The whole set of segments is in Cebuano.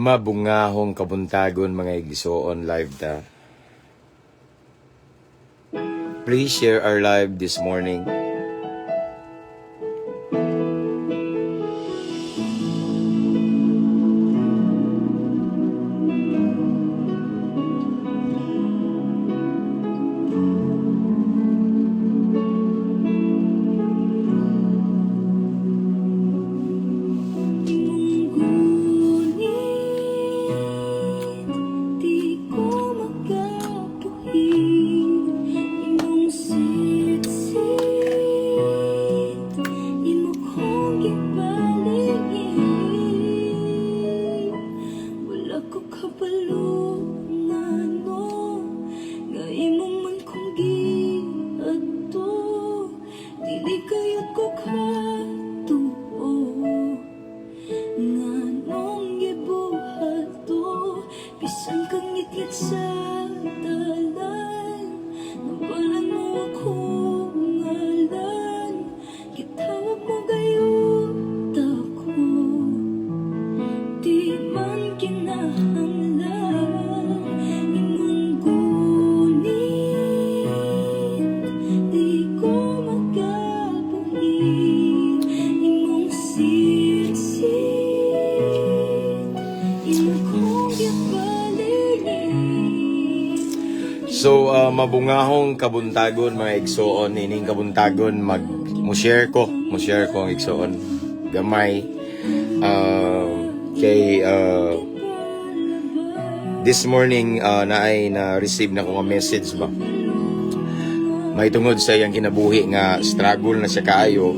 Mabungahong kabuntagon, mga igsoon, live ta. Please share our live this morning. Imong gunit, di ko makabuhi. Imong siksik, imo kong gipaligid. Wala ko kabalo ngano nga imo man kong giadto. Dili kayod ko katuo nganong gibuhat to. Bisan kang ngitngit sa dalan, Nabalan mo ako ngalan. Gitawag mo gayud ako. Di man kinahanglan. Imong gunit, di ko makabuhi. Imong siksik, imo kong gipaligid. So, mabungahong kabuntagon, mga igsoon, ining kabuntagon mag mo share ko ang igsoon gamay kay this morning naay na receive na ko nga message ba. May tungod sa iyang kinabuhi nga struggle na siya kaayo.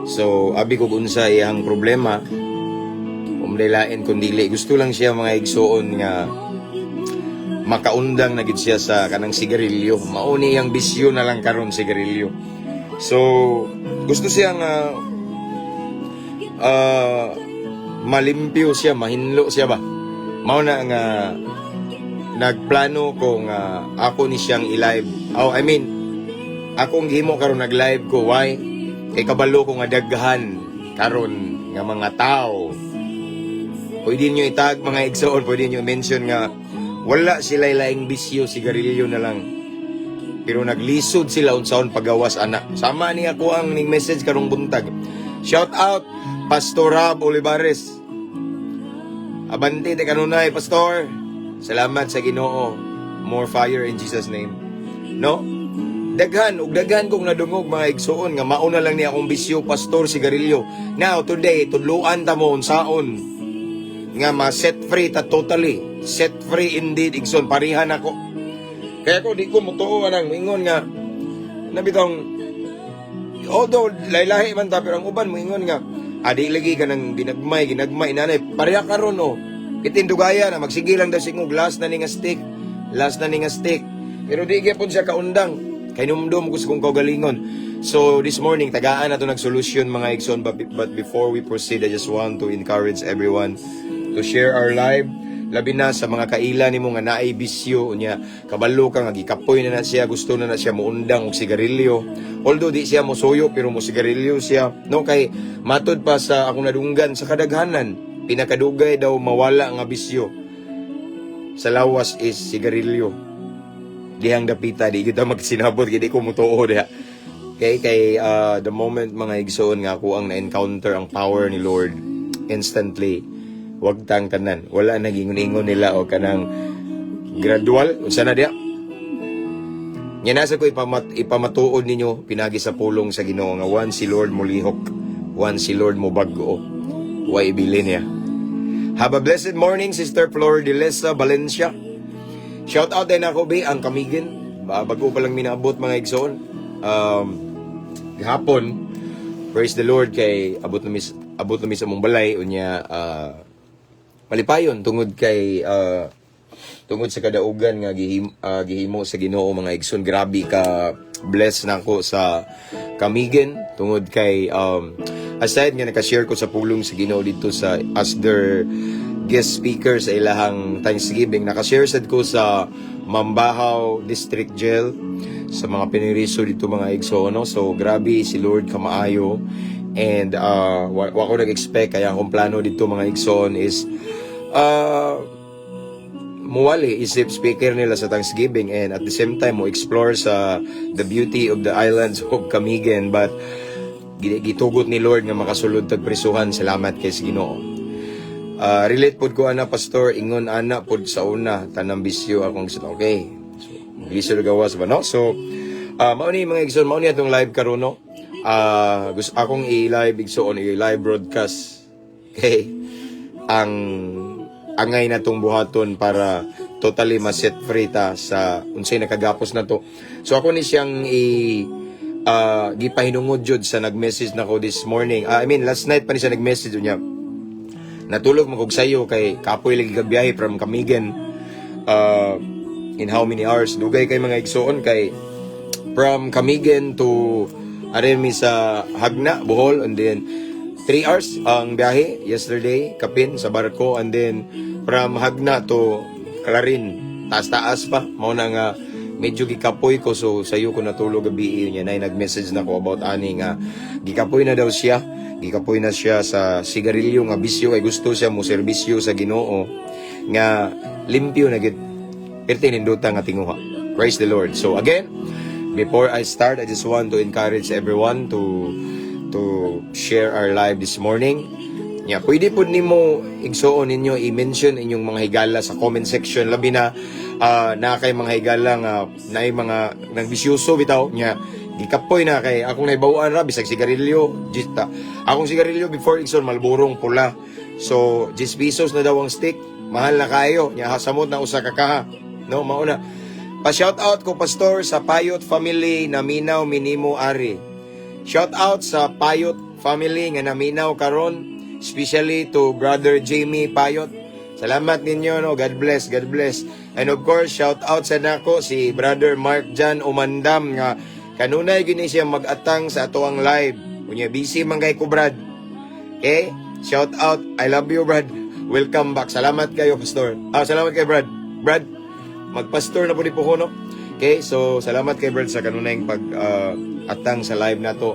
So, abi ko unsa iyang problema. Umlaylain kun dili, gusto lang siya, mga igsoon, nga makaundang na gid siya sa kanang sigarilyo. Mao ni iyang bisyo na lang karon, sigarilyo. So, gusto siya nga malimpyo siya, mahinlo siya ba. Mao na nga nagplano ko nga ako ni siyang i-live. Oh, I mean, akong gihimo karon, nag-live ko. Why? Kay kabalo ko nga daghan karon nga mga tao. Pwede niyo itag, mga igsoon, pwede niyo mention nga wala sila laing bisyo, sigarilyo na lang. Pero naglisod sila unsaon pagawas ana. Sama ni ako ang ning message karong buntag. Shout out Pastor Rob Olivares. Abante te kanunay, Pastor. Salamat sa Ginoo. More fire in Jesus' name. No? Daghan ug daghan kong nadungog, mga igsoon, nga mauna lang ni akong bisyo, Pastor, sigarilyo. Now today, tudluan ta mo unsaon nga ma-set free ta totally. Set free indeed, igsoon, parihan ako. Kaya ko di ko mutuo anang moingon nga nabitong, although laylahi man ta, pero ang uban moingon nga adi lagi ka ng ginagmay ginagmay nanay pareha karon, oh. Itindugaya na magsige lang daw singog, last na ni nga stick, last na ni nga stick, pero di gyapon siya kaundang kay numdum ko sa kong kaugalingon. So this morning, tagaan na to nagsolusyon, mga igsoon, but before we proceed, I just want to encourage everyone to share our live, labi na sa mga kaila nimo nga naay bisyo, unya kabalo ka nga gikapoy na na siya, gusto na na siya muundang og sigarilyo, although di siya mosuyo pero mo sigarilyo siya, no? Kay matud pa sa akong nadunggan, sa kadaghanan, pinakadugay daw mawala nga bisyo sa lawas is sigarilyo. Dihang dapita di kita magsinabot kay di ko mutuo diha kay kay the moment, mga igsoon, nga ako ang na-encounter ang power ni Lord, instantly wag tang tanan, wala nagingon-ingon nila o kanang gradual unsa na diha. Nya nasa ko ipamatuod ninyo pinagi sa pulong sa Ginoo nga once si Lord molihok, once si Lord mo bag-o, way ibilin niya. Have a blessed morning, Sister Flor de Lesa Valencia. Shout out din ako, be, ang Camiguin. Bago pa lang minaabot, mga igsoon. Gahapon, praise the Lord kay abot na mis among balay, unya malipayon tungod kay tungod sa kadaugan nga gihimo sa Ginoo, mga igsoon. Grabe ka bless na ako sa Camiguin tungod kay aside nga nakashare ko sa pulong sa Ginoo dito sa as their guest speaker sa ilahang Thanksgiving, nakashare sad ko sa Mambajao District Jail sa mga piniriso dito, mga igsoon, no? So grabe si Lord kamaayo and wa ko nag-expect, kaya akong plano dito, mga igsoon, is Muwali isip speaker nila sa Thanksgiving and at the same time mo explore sa the beauty of the islands of Camiguin, but gitugot ni Lord nga makasulod tag prisuhan. Salamat kay sa Ginoo. Relate pod ko ana, pastor, ingon ana pod sa una, tanang bisyo akong gusto. Okay. So, lisod gawas ba, no? So, mao ni, mga igsoon, mao ni atong live karon, no. Gusto akong i-live, igsoon, i-live broadcast. Okay. Ang angay na tong buhaton para totally ma-set free ta sa unsay nakagapos na to. So ako ni siyang i gipahinungod jud sa nag-message nako this morning. I mean, last night pa ni siya nag-message niya. Natulog man kog sayo kay kapoy lagi gabiyahe from Camiguin in how many hours, dugay kay, mga igsoon, kay from Camiguin to arin mi sa Jagna, Bohol, and then 3 hours ang biyahe yesterday kapin sa barko, and then from Jagna to Clarin, taas-taas pa. Mao na nga medyo gikapoy ko, so sayo ko natulog gabi niya na nag-message na ko about ani nga gikapoy na daw siya, gikapoy na siya sa sigarilyo nga bisyo kay gusto siya mo serbisyo sa Ginoo nga limpyo na gid, pirti nindota nga tinguha. Praise the Lord. So again, before I start, I just want to encourage everyone to share our live this morning. Yeah, pwede po nimo, igsuon ninyo, i-mention inyong mga higala sa comment section, labi na na kay mga higala nga naay mga nagbisyoso bitaw nya gikapoy na, kay akong nahibaw-an ra bisag sigarilyo gista. Akong sigarilyo before, igsoon, Malborong pula. So 10 pesos na daw ang stick, mahal na kayo nya, samot na usa ka kaha, no? Mao na. Pa shout out ko, pastor, sa Payot family na minaw minimo ari. Shout out sa Payot family nga naminaw karon, especially to Brother Jamie Payot. Salamat ninyo, no. God bless, God bless. And of course, shout out sa nako si Brother Mark Jan Umandam nga kanunay gini siya mag-atang sa atoang live. Unya busy man kay ko, Brad. Okay? Shout out. I love you, Brad. Welcome back. Salamat kayo, Pastor. Ah, salamat kay Brad. Brad, magpastor na po ni po ko, no? Okay, so salamat kay Brad sa kanunayng pag atang sa live nato.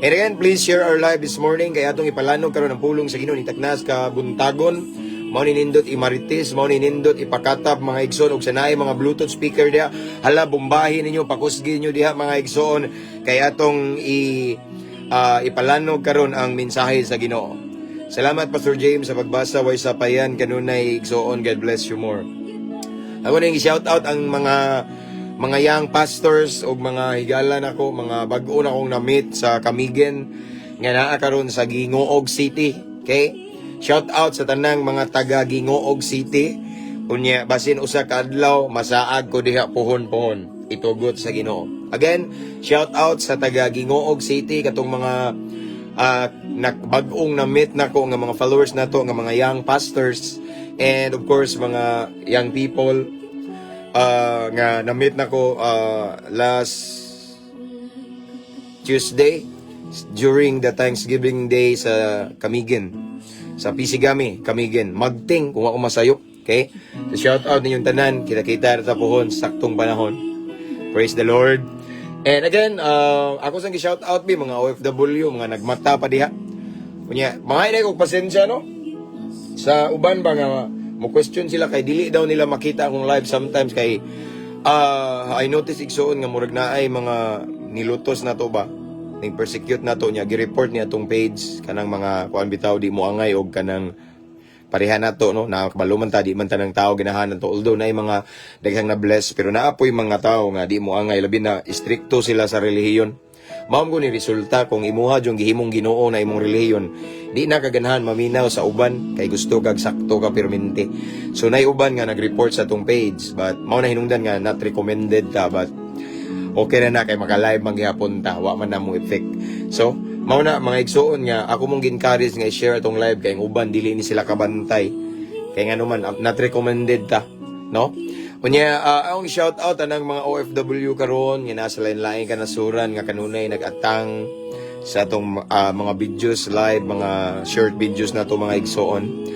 And again, please share our live this morning kay atong ipalanog karon ang pulong sa Ginoo ni Taknas ka buntagon. Mao ni nindot imarites, mao ni nindot ipakatab, mga igsoon, og sa naay mga Bluetooth speaker diha. Hala, bombahin ninyo, pakusgi ninyo diha, mga igsoon, kay atong i ipalanog karon ang mensahe sa Ginoo. Salamat, Pastor James, sa pagbasa way sa payan kanunay, igsoon. God bless you more. Ako nang shout out ang mga young pastors o mga higala nako, mga bag-o na akong na-meet sa Camiguin nga naa karon sa Gingoog City. Okay? Shout out sa tanang mga taga Gingoog City. Unya basin usa ka adlaw masaag ko diha pohon-pohon. Itugot sa Ginoo. Again, shout out sa taga Gingoog City, katong mga bag-ong na-meet nako nga mga followers nato nga mga young pastors and of course mga young people nga na-meet nako last Tuesday during the Thanksgiving Day sa Camiguin, sa Pisigami, Camiguin, Magting kung ako masayop. Okay, so shout out ninyong tanan. Kita-kita sa puhon saktong panahon. Praise the Lord. And again, ako sang shout out bi mga OFW, mga nagmata pa diha. Unya mga inay kog pasensya, no, sa uban ba nga mo question sila kay dili daw nila makita akong live sometimes, kay I notice, igsuon, nga murag naay mga nilutos na to ba ning persecute na to niya, gi-report niya atong page kanang mga kuan bitaw, di mo angay og kanang pareha na to, no, na kabalo man ta, di man ta ng tao ganahan to, although naay mga daghang na bless, pero naa poy mga tao nga di mo angay, labi na istrikto sila sa relihiyon. Mao ko ni resulta kung imuha yung gihimong Ginoo na imong relihiyon, di na kaganahan maminaw sa uban kay gusto kag sakto ka pirminti. So nay uban nga nag-report sa atong page, but mao na hinungdan nga not recommended ta, but okay na na kay maka-live man gihapon ta, wa man na mo effect. So mao na, mga igsuon, nga ako mong gi-encourage nga i-share atong live kay ang uban dili ni sila kabantay kay ngano man not recommended ta, no? Unya akong shout out anang mga OFW karon nga nasa lain-lain kanasuran nga kanunay nag-atang sa atong mga videos live, mga short videos na to, mga igsoon.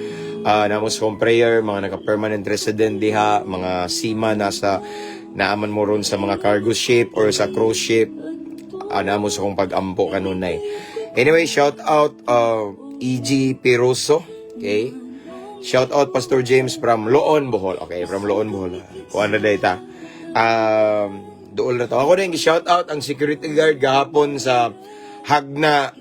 Namos home prayer, mga naka-permanent resident diha, mga seaman, nasa naaman mo ron sa mga cargo ship or sa cruise ship, namo sa akong pag-ampo kanunay. Anyway, shout out EG Piroso, okay? Shout out, Pastor James, from Loon, Bohol. Okay, from Loon, Bohol. Kuan na data. Duol na to. Ako din shout out ang security guard gahapon sa Hagna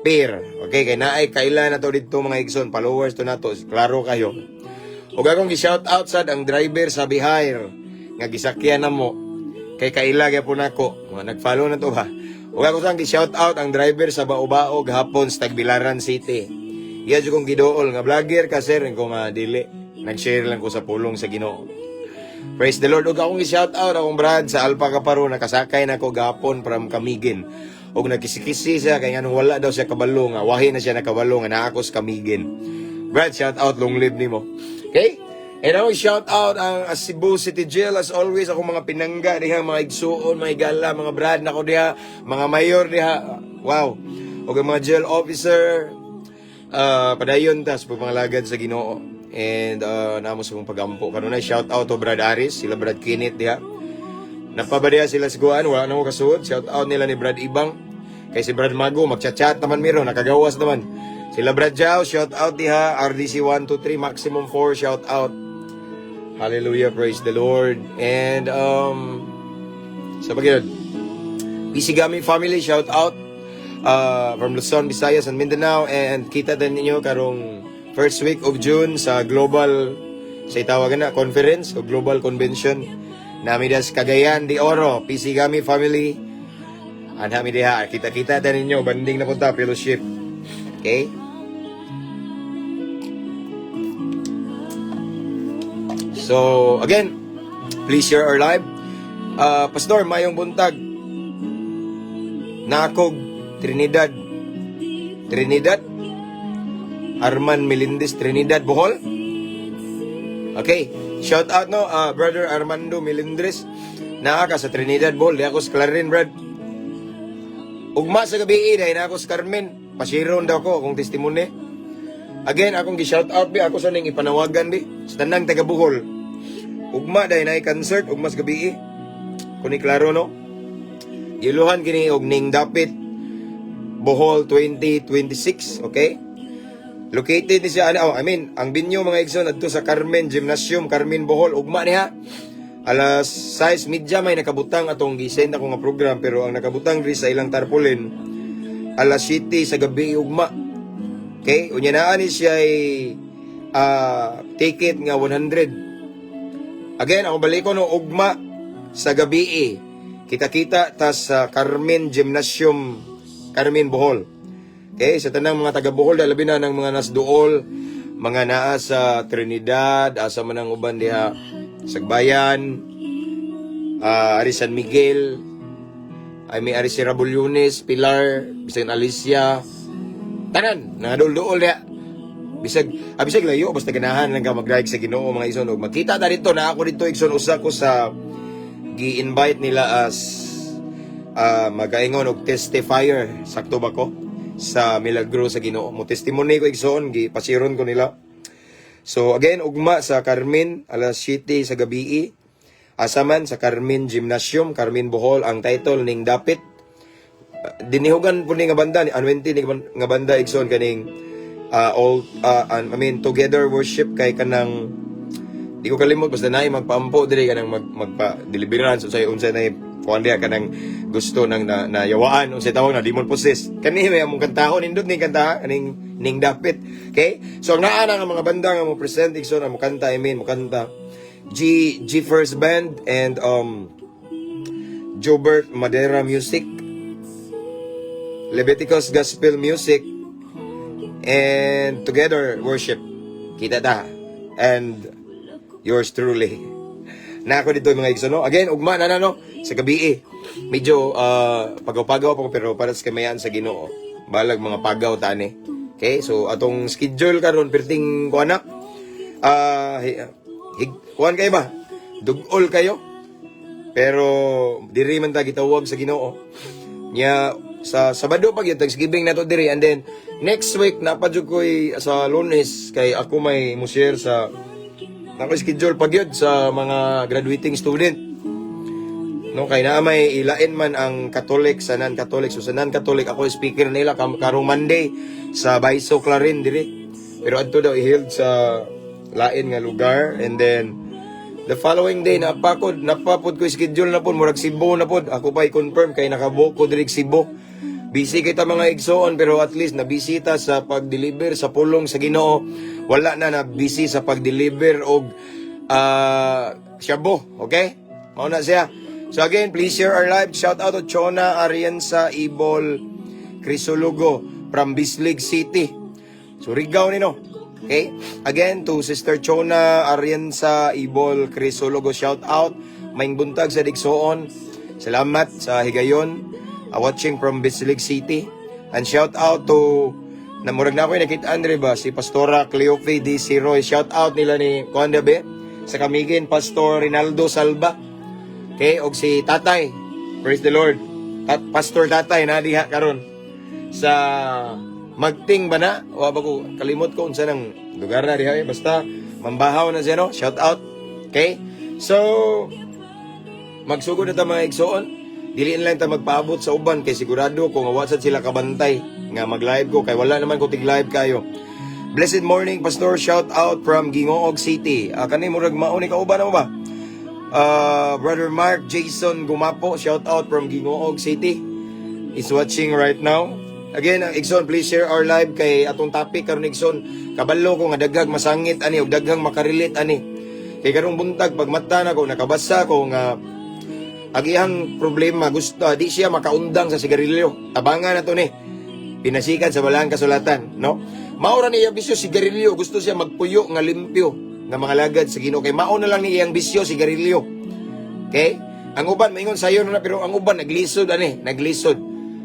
Pier. Okay, kay naay kaila na to dito, mga igsoon, followers to nato. Klaro kayo. Ug akong gi-shout out sad ang driver sa Bihar nga gisakyan na mo. Kay kaila gyapon nako. Mga nag-follow na to ba? Ug ako sang gi-shout out ang driver sa Bao-Bao gahapon sa Tagbilaran City. Iya jud kong giduol nga vlogger ka, sir, ko nga dili. Nag-share lang ko sa pulong sa Ginoo. Praise the Lord. Ug akong i-shout out akong brad sa Alpha Kaparo, nakasakay na ko gahapon from Camiguin. Ug nagkisikisi siya kay nganong wala daw siya kabalo nga wahi na siya nakabalo nga naa ko sa Camiguin. Brad, shout out, long live nimo. Okay? And ako shout out ang Cebu City Jail as always, akong mga pinangga diha, mga igsuon, mga igala, mga brad nako diha, mga mayor diha. Wow. Ug ang mga jail officer, padayon ta sa pagpangalagad sa Ginoo. And namo sa mong pagampo. Kanunay, shout out to Brad Aris, sila Brad Kenneth diha. Napabadiya sila sa guan, wala na ko kasuod. Shout out nila ni Brad Ibang. Kay si Brad Mago, magchat-chat naman miro, nakagawas naman. Sila Brad Jao, shout out diha. RDC 1, 2, 3, maximum 4, shout out. Hallelujah, praise the Lord. And, sa pagyod, Pisigami family, shout out from Luzon, Visayas, and Mindanao. And kita din ninyo karong first week of June sa global, sa itawagan na, conference o global convention. Nami das Cagayan de Oro, Pisigami family. Anhami diha, kita-kita din ninyo, banding na punta, fellowship. Okay? So, again, please share our live. Pastor, mayong buntag. Nakog, Trinidad. Trinidad? Arman Melendez, Trinidad, Bohol? Okay. Shout out no, Brother Armando Melendres. Naa ka sa Trinidad, Bohol. Di ako sa Clarin, Brad. Ugma sa gabi, dahil na ako sa Carmen. Pasiron daw ko akong testimony. Again, akong gi-shout out bi, ako sa ning ipanawagan bi sa tanang taga Bohol. Ugma dahil na concert, ugma sa gabi. Kuni klaro no. Giluhan kini og Ning Dapit Bohol 2026, okay? Located ni siya, ano, oh, I mean, ang venue, mga igsoon, adto sa Carmen Gymnasium, Carmen, Bohol, ugma niya. Alas 6:30 may nakabutang atong gisend ako nga program, pero ang nakabutang diri sa ilang tarpaulin alas 7 sa gabi ugma. Okay? Unya naa ni siya ay ticket nga 100. Again, ako balik ko no, ugma sa gabi eh. Kita-kita ta sa Carmen Gymnasium, Carmen, Bohol. Okay, sa tanang mga taga Bohol, labi na ng mga nasduol, mga naa sa Trinidad, asa man ang uban diha, Sagbayan, ari San Miguel, ay may ari si Rabulyones, Pilar, bisag Alicia, tanan, nga duol diha. Bisag layo, basta ganahan lang ka mag sa Ginoo, mga igsoon og magkita ta dito na ako dito, igsoon, usa ko sa gi-invite nila as magaingon og testifier, sakto ba ko, sa milagro sa Ginoo. Mo testimony ko, igsoon, gi pasiron ko nila. So again, ugma sa Carmen alas 7 sa gabi. Asa man sa Carmen Gymnasium, Carmen, Bohol, ang title Ning Dapit. Dinihugan po ni nga banda ni Anwenti ni nga banda, igsoon, kaning all I mean, together worship, kay kanang di ko kalimot, basta naay magpaampo diri kanang magpa deliverance unsay unsay na kuan diha, kanang gusto nang na, nayawaan, unsay tawag na, demon possessed, kani may among kantahon, nindot ni kanta kaning Ning Dapit. Okay, so ang naa na nga mga banda nga mo present, igsoon, ang mo kanta, I mean mo kanta, G G First Band and Jobert Madera Music, Leviticus Gospel Music and Together Worship. Kita ta and yours truly na ako dito, mga igsoon, no? Again, ugma na na no sa gabi eh. Medyo pagaw-pagaw pa ko, pero para sa kamayan sa Ginoo. Balag mga pagaw tani. Okay, so atong schedule karon perting kuan na. Kuan kayo ba? Dugol kayo. Pero diri man ta gitawag sa Ginoo. Nya sa Sabado pag yun, Thanksgiving na to diri, and then next week na pa jud ko'y sa Lunes kay ako may mo share sa ako schedule pag yun sa mga graduating student. No, kay naa may ilain man ang Catholic sa non-Catholic. So sa non-Catholic ako speaker nila karong Monday sa Baiso Clarin diri. Pero adto daw i-held sa Lain nga lugar, and then the following day napakod napapod ko schedule na pod, murag Cebu na pod. Ako pa i-confirm kay nakabook ko diri Cebu. Busy kita, mga igsoon, pero at least nabisita sa pag-deliver sa pulong sa Ginoo. Wala na na busy sa pag-deliver og shabu, okay? Mao na siya. So again, please share our live. Shout out to Chona Arienza Ibol Crisologo from Bislig City. Surigao ni, no? Okay? Again, to Sister Chona Arienza Ibol Crisologo, shout out. Maayong buntag sa igsoon. Salamat sa higayon. Watching from Bislig City. And shout out to na murag na ako nakita Andre ba si Pastora Cleofe D. Siroy. Shout out nila ni Kuan be sa Camiguin, Pastor Rinaldo Salva. Okay, og si Tatay. Praise the Lord. Pastor Tatay na diha karon sa Magting ba na? Wa ba ko kalimot ko unsa nang lugar na diha eh. Basta mambahaw na siya, no. Shout out. Okay? So magsugod na ta, mga igsoon. Dili na lang ta magpaabot sa uban kay sigurado ko nga wa sad sila kabantay nga mag-live ko kay wala naman ko tig-live kayo. Blessed morning, Pastor. Shout out from Gingoog City. Kani murag mao ni kauban mo ba? Brother Mark Jason Gumapo, shout out from Gingoog City, is watching right now. Again, ang igsoon, please share our live kay atong topic karon, igsoon. Kabalo ko nga daghang masangit ani ug daghang makarelate ani. Kay karong buntag pagmata nako, nakabasa ko nga ang iyang problema, gusto di siya makaundang sa sigarilyo. Tabangan na to ni. Pinasikan sa Balaang Kasulatan, no? Mao ra ni iyang bisyo, sigarilyo, gusto siya magpuyo nga limpyo nga mga lagad sa Ginoo kay mao na lang ni iyang bisyo, sigarilyo. Okay? Ang uban maingon sayo na, pero ang uban naglisod ani, naglisod.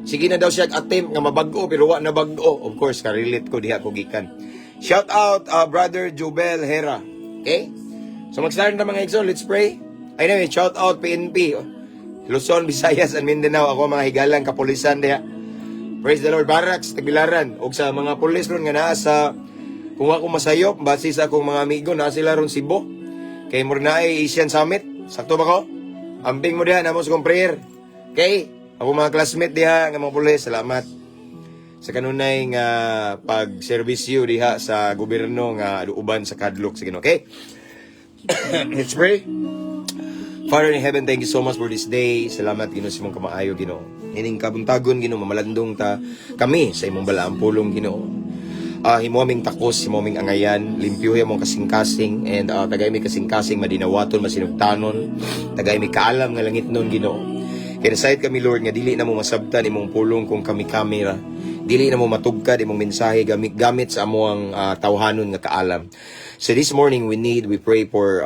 Sige na daw siya attempt nga mabag-o pero wa na bag-o. Of course, karelate ko diha ko gikan. Shout out Brother Jubel Hera. Okay? So mag-start na, mga igsoon, let's pray. Anyway, shout out PNP. Luzon, Visayas and Mindanao. Ako mga higalang kapulisan diha. Praise the Lord. Barracks, Tagbilaran. Og sa mga pulis ron nga naa sa, kung ako masayop, base sa akong mga amigo, naa sila ron Cebu. Kay murag naay Asian Summit. Sakto ba ko? Amping mo diha, namo sa kong prayer. Okay? Ako mga classmate diha nga mga pulis, salamat sa kanunay nga pagserbisyo diha sa gobyerno nga uban sa kadlok sa Ginoo. Okay? Let's pray. Father in heaven, thank you so much for this day. Salamat, Ginoo, sa imong kamaayo, Ginoo. Ining kabuntagon, Ginoo, mamalandong ta kami sa imong balaang pulong, Ginoo. Himo aming takos, himo aming angayan, limpyuhi among kasing-kasing and tagay mi kasing-kasing madinawaton, masinugtanon, tagay mi kaalam nga langit nun, Ginoo. Kaya nasayod kami, Lord, nga dili na mo masabtan imong pulong kung kami kamera. Dili na mo matugkad imong mensahe gamit gamit sa among tawhanon nga kaalam. So this morning we pray for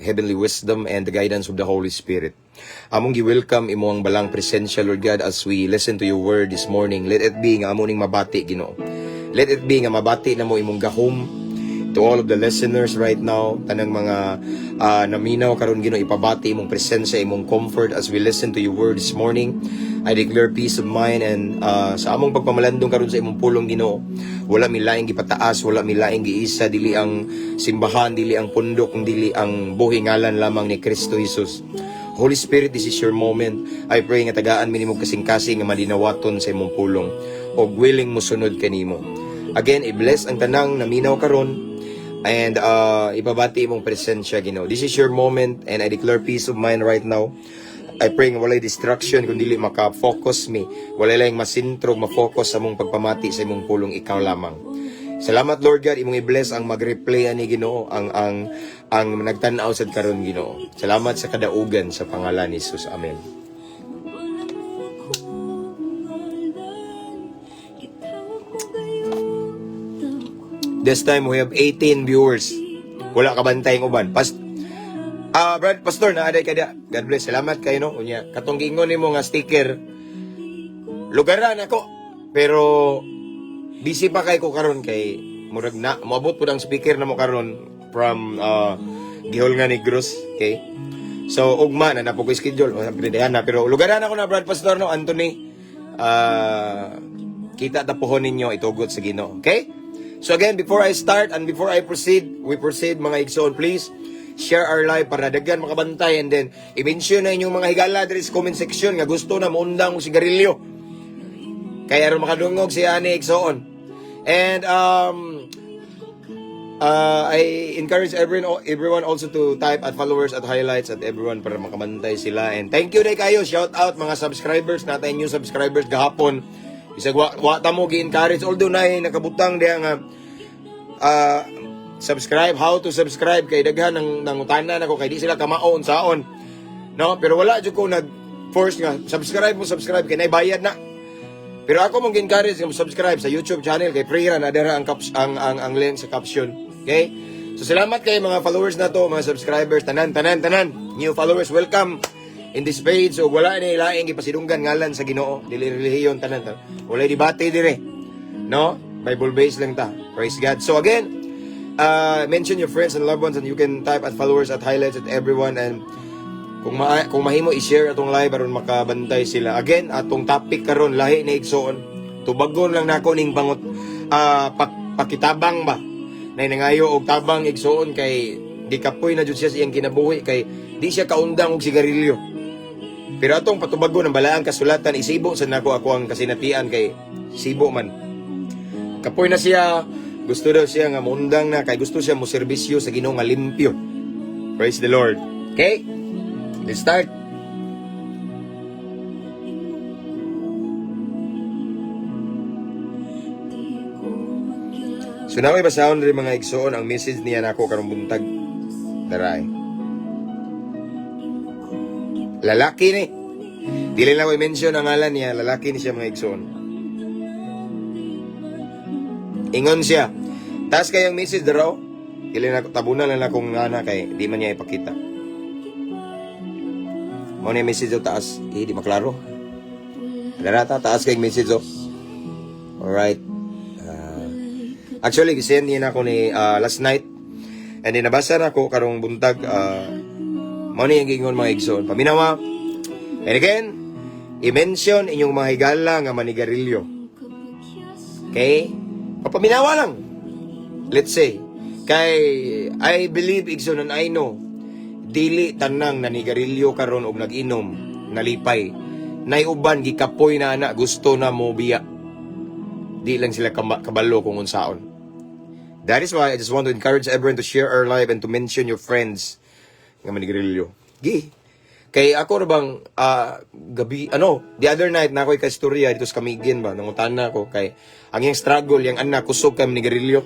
heavenly wisdom and the guidance of the Holy Spirit. Among gi-welcome imong balaang presensya, Lord God, as we listen to your word this morning. Let it be nga amo ning mabati, Ginoo. Let it be nga mabati na mo imong gahom to all of the listeners right now, tanang mga naminaw karon, Ginoo, ipabati imong presensya, imong comfort as we listen to your word this morning. I declare peace of mind and sa among pagpamalandong karon sa imong pulong, Ginoo, wala mi laing gipataas, wala mi laing giisa, dili ang simbahan, dili ang pundok, kung dili ang buhi ngalan lamang ni Kristo Jesus. Holy Spirit, this is your moment. I pray nga tagaan mi nimo kasing-kasing nga madinawaton sa imong pulong og willing mo sunod kanimo. Again, i-bless ang tanang naminaw karon and ipabati imong presensya, Ginoo. This is your moment and I declare peace of mind right now. I pray nga walay distraction kung dili maka-focus mi. Walay lang masintro ma-focus sa mong pagpamati sa imong pulong, ikaw lamang. Salamat, Lord God, imong i-bless ang mag-replay ani, Ginoo, ang nagtan-aw sad karon, Ginoo. Salamat sa kadaugan sa pangalan ni Jesus. Amen. Wala mo akong ngalan. Gitawag ko gayud ako. This time we have 18 viewers. Wala ka bantay ng uban. Ah, Brad Pastor, naaday ka dia. God bless. Salamat kayo, no. Unya, katong giingon nimo nga sticker. Lugaran ako. Pero busy pa kay ko karon kay murag na moabot pud ang speaker na mo karon from Gihol nga Negros, okay? So ugma na napo ko schedule o na, pero lugaran ako na, Brad Pastor, no, Anthony. Kita ta pohon ninyo itugot sa Ginoo, okay? So again, before I start and before I proceed, we proceed, mga igsoon, please share our live para daghan makabantay and then i-mention na inyong mga higala diri sa comment section nga gusto na moundang og sigarilyo. Kaya aron makadungog si ani igsoon. And I encourage everyone also to type @followers, @highlights, @everyone para makabantay sila. And thank you diay kayo. Shout out mga subscribers natin, new subscribers gahapon. Bisag wa ta mo gi-encourage, although na nakabutang diha nga subscribe, how to subscribe, kay daghan ng nangutana nako kay di sila kamao unsaon. No, pero wala jud ko nag force nga subscribe mo, subscribe kay nay bayad na. Pero ako mong encourage nga subscribe sa YouTube channel kay free ra na dira ang, caps, ang link sa caption. Okay? So salamat kay mga followers na to, mga subscribers, tanan tanan tanan. New followers, welcome in this page. So wala ni laing gipasidunggan ngalan sa Ginoo, dili relihiyon, tanan tanan. Walay debate dire. No? Bible based lang ta. Praise God. So again, mention your friends and loved ones and you can type @followers, @highlights, @everyone and kung mahimo i-share atong live aron makabantay sila. Again, atong topic karon lahi ni, igsoon. Tubagon lang nako ning bangot pakitabang ba. Nay nangayo og tabang, igsoon, kay gikapoy na jud siya sa iyang kinabuhi kay di siya kaundang og sigarilyo. Pero atong patubagon ang balaang kasulatan, isibo sa nako ako ang kasinatian kay sibo man. Kapoy na siya, gusto daw siya nga muundang na kay gusto siya mo serbisyo sa Ginoo nga limpyo. Praise the Lord. Okay? Let's start. So naa ko'y basahon rin, mga igsoon, ang message niya nako karong buntag. Daray. Lalaki ni. Dili lang ko i-mention ang ngalan niya, lalaki ni siya, mga igsoon. Ingon siya. Taas kayang message daraw. Dili na tabunan lang akong ngana kay di man niya ipakita. Mao ni message daw taas. Eh, di maklaro. Dara ta, taas kay message oh. Alright. Actually, gisend niya na ako ni last night. And then nabasa na ako karong buntag, mao ni ang giingon, mga igsoon. Paminawa. And again, i-mention inyong mga higala nga manigarilyo. Okay? Papaminawa lang. Let's say, kay I believe, igsoon, and I know, dili tanang nanigarilyo karon og nag-inom nalipay. Nay uban gikapoy na ana, gusto na mo biya. Di lang sila kabalo kung unsaon. That is why I just want to encourage everyone to share our live and to mention your friends nga manigarilyo. Gi. Kay ako ra bang gabi ano, the other night na ako'y kaistorya dito sa Camiguin ba, nangutana ko kay ang iyang struggle, yang anak kusog kay manigarilyo.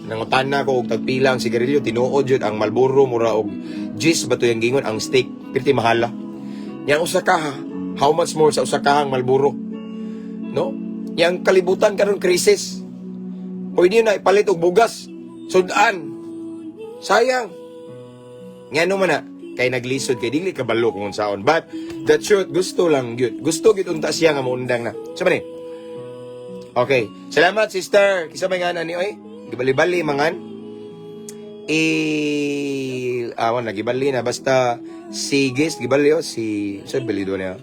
Nangutana ko og tagpila ang sigarilyo, tinuod jud ang Marlboro mura og Gis ba to yung gingon ang stick, pirti mahala. Yang usa ka, how much more sa usa ka ang Marlboro? No? Yang kalibutan karon crisis. Pwede na ipalit og bugas. Sudan. Sayang. Ngano man na kay naglisod kay dili kabalo kung unsaon. But the truth, gusto lang gyud. Gusto gyud unta siya nga moundang na. Sa man ni? Okay. Salamat, sister. Kinsa may ngalan ni oy? Gibali-bali mangan. I ah wala gibali na, basta si Gis gibali oh, si sa bali do niya.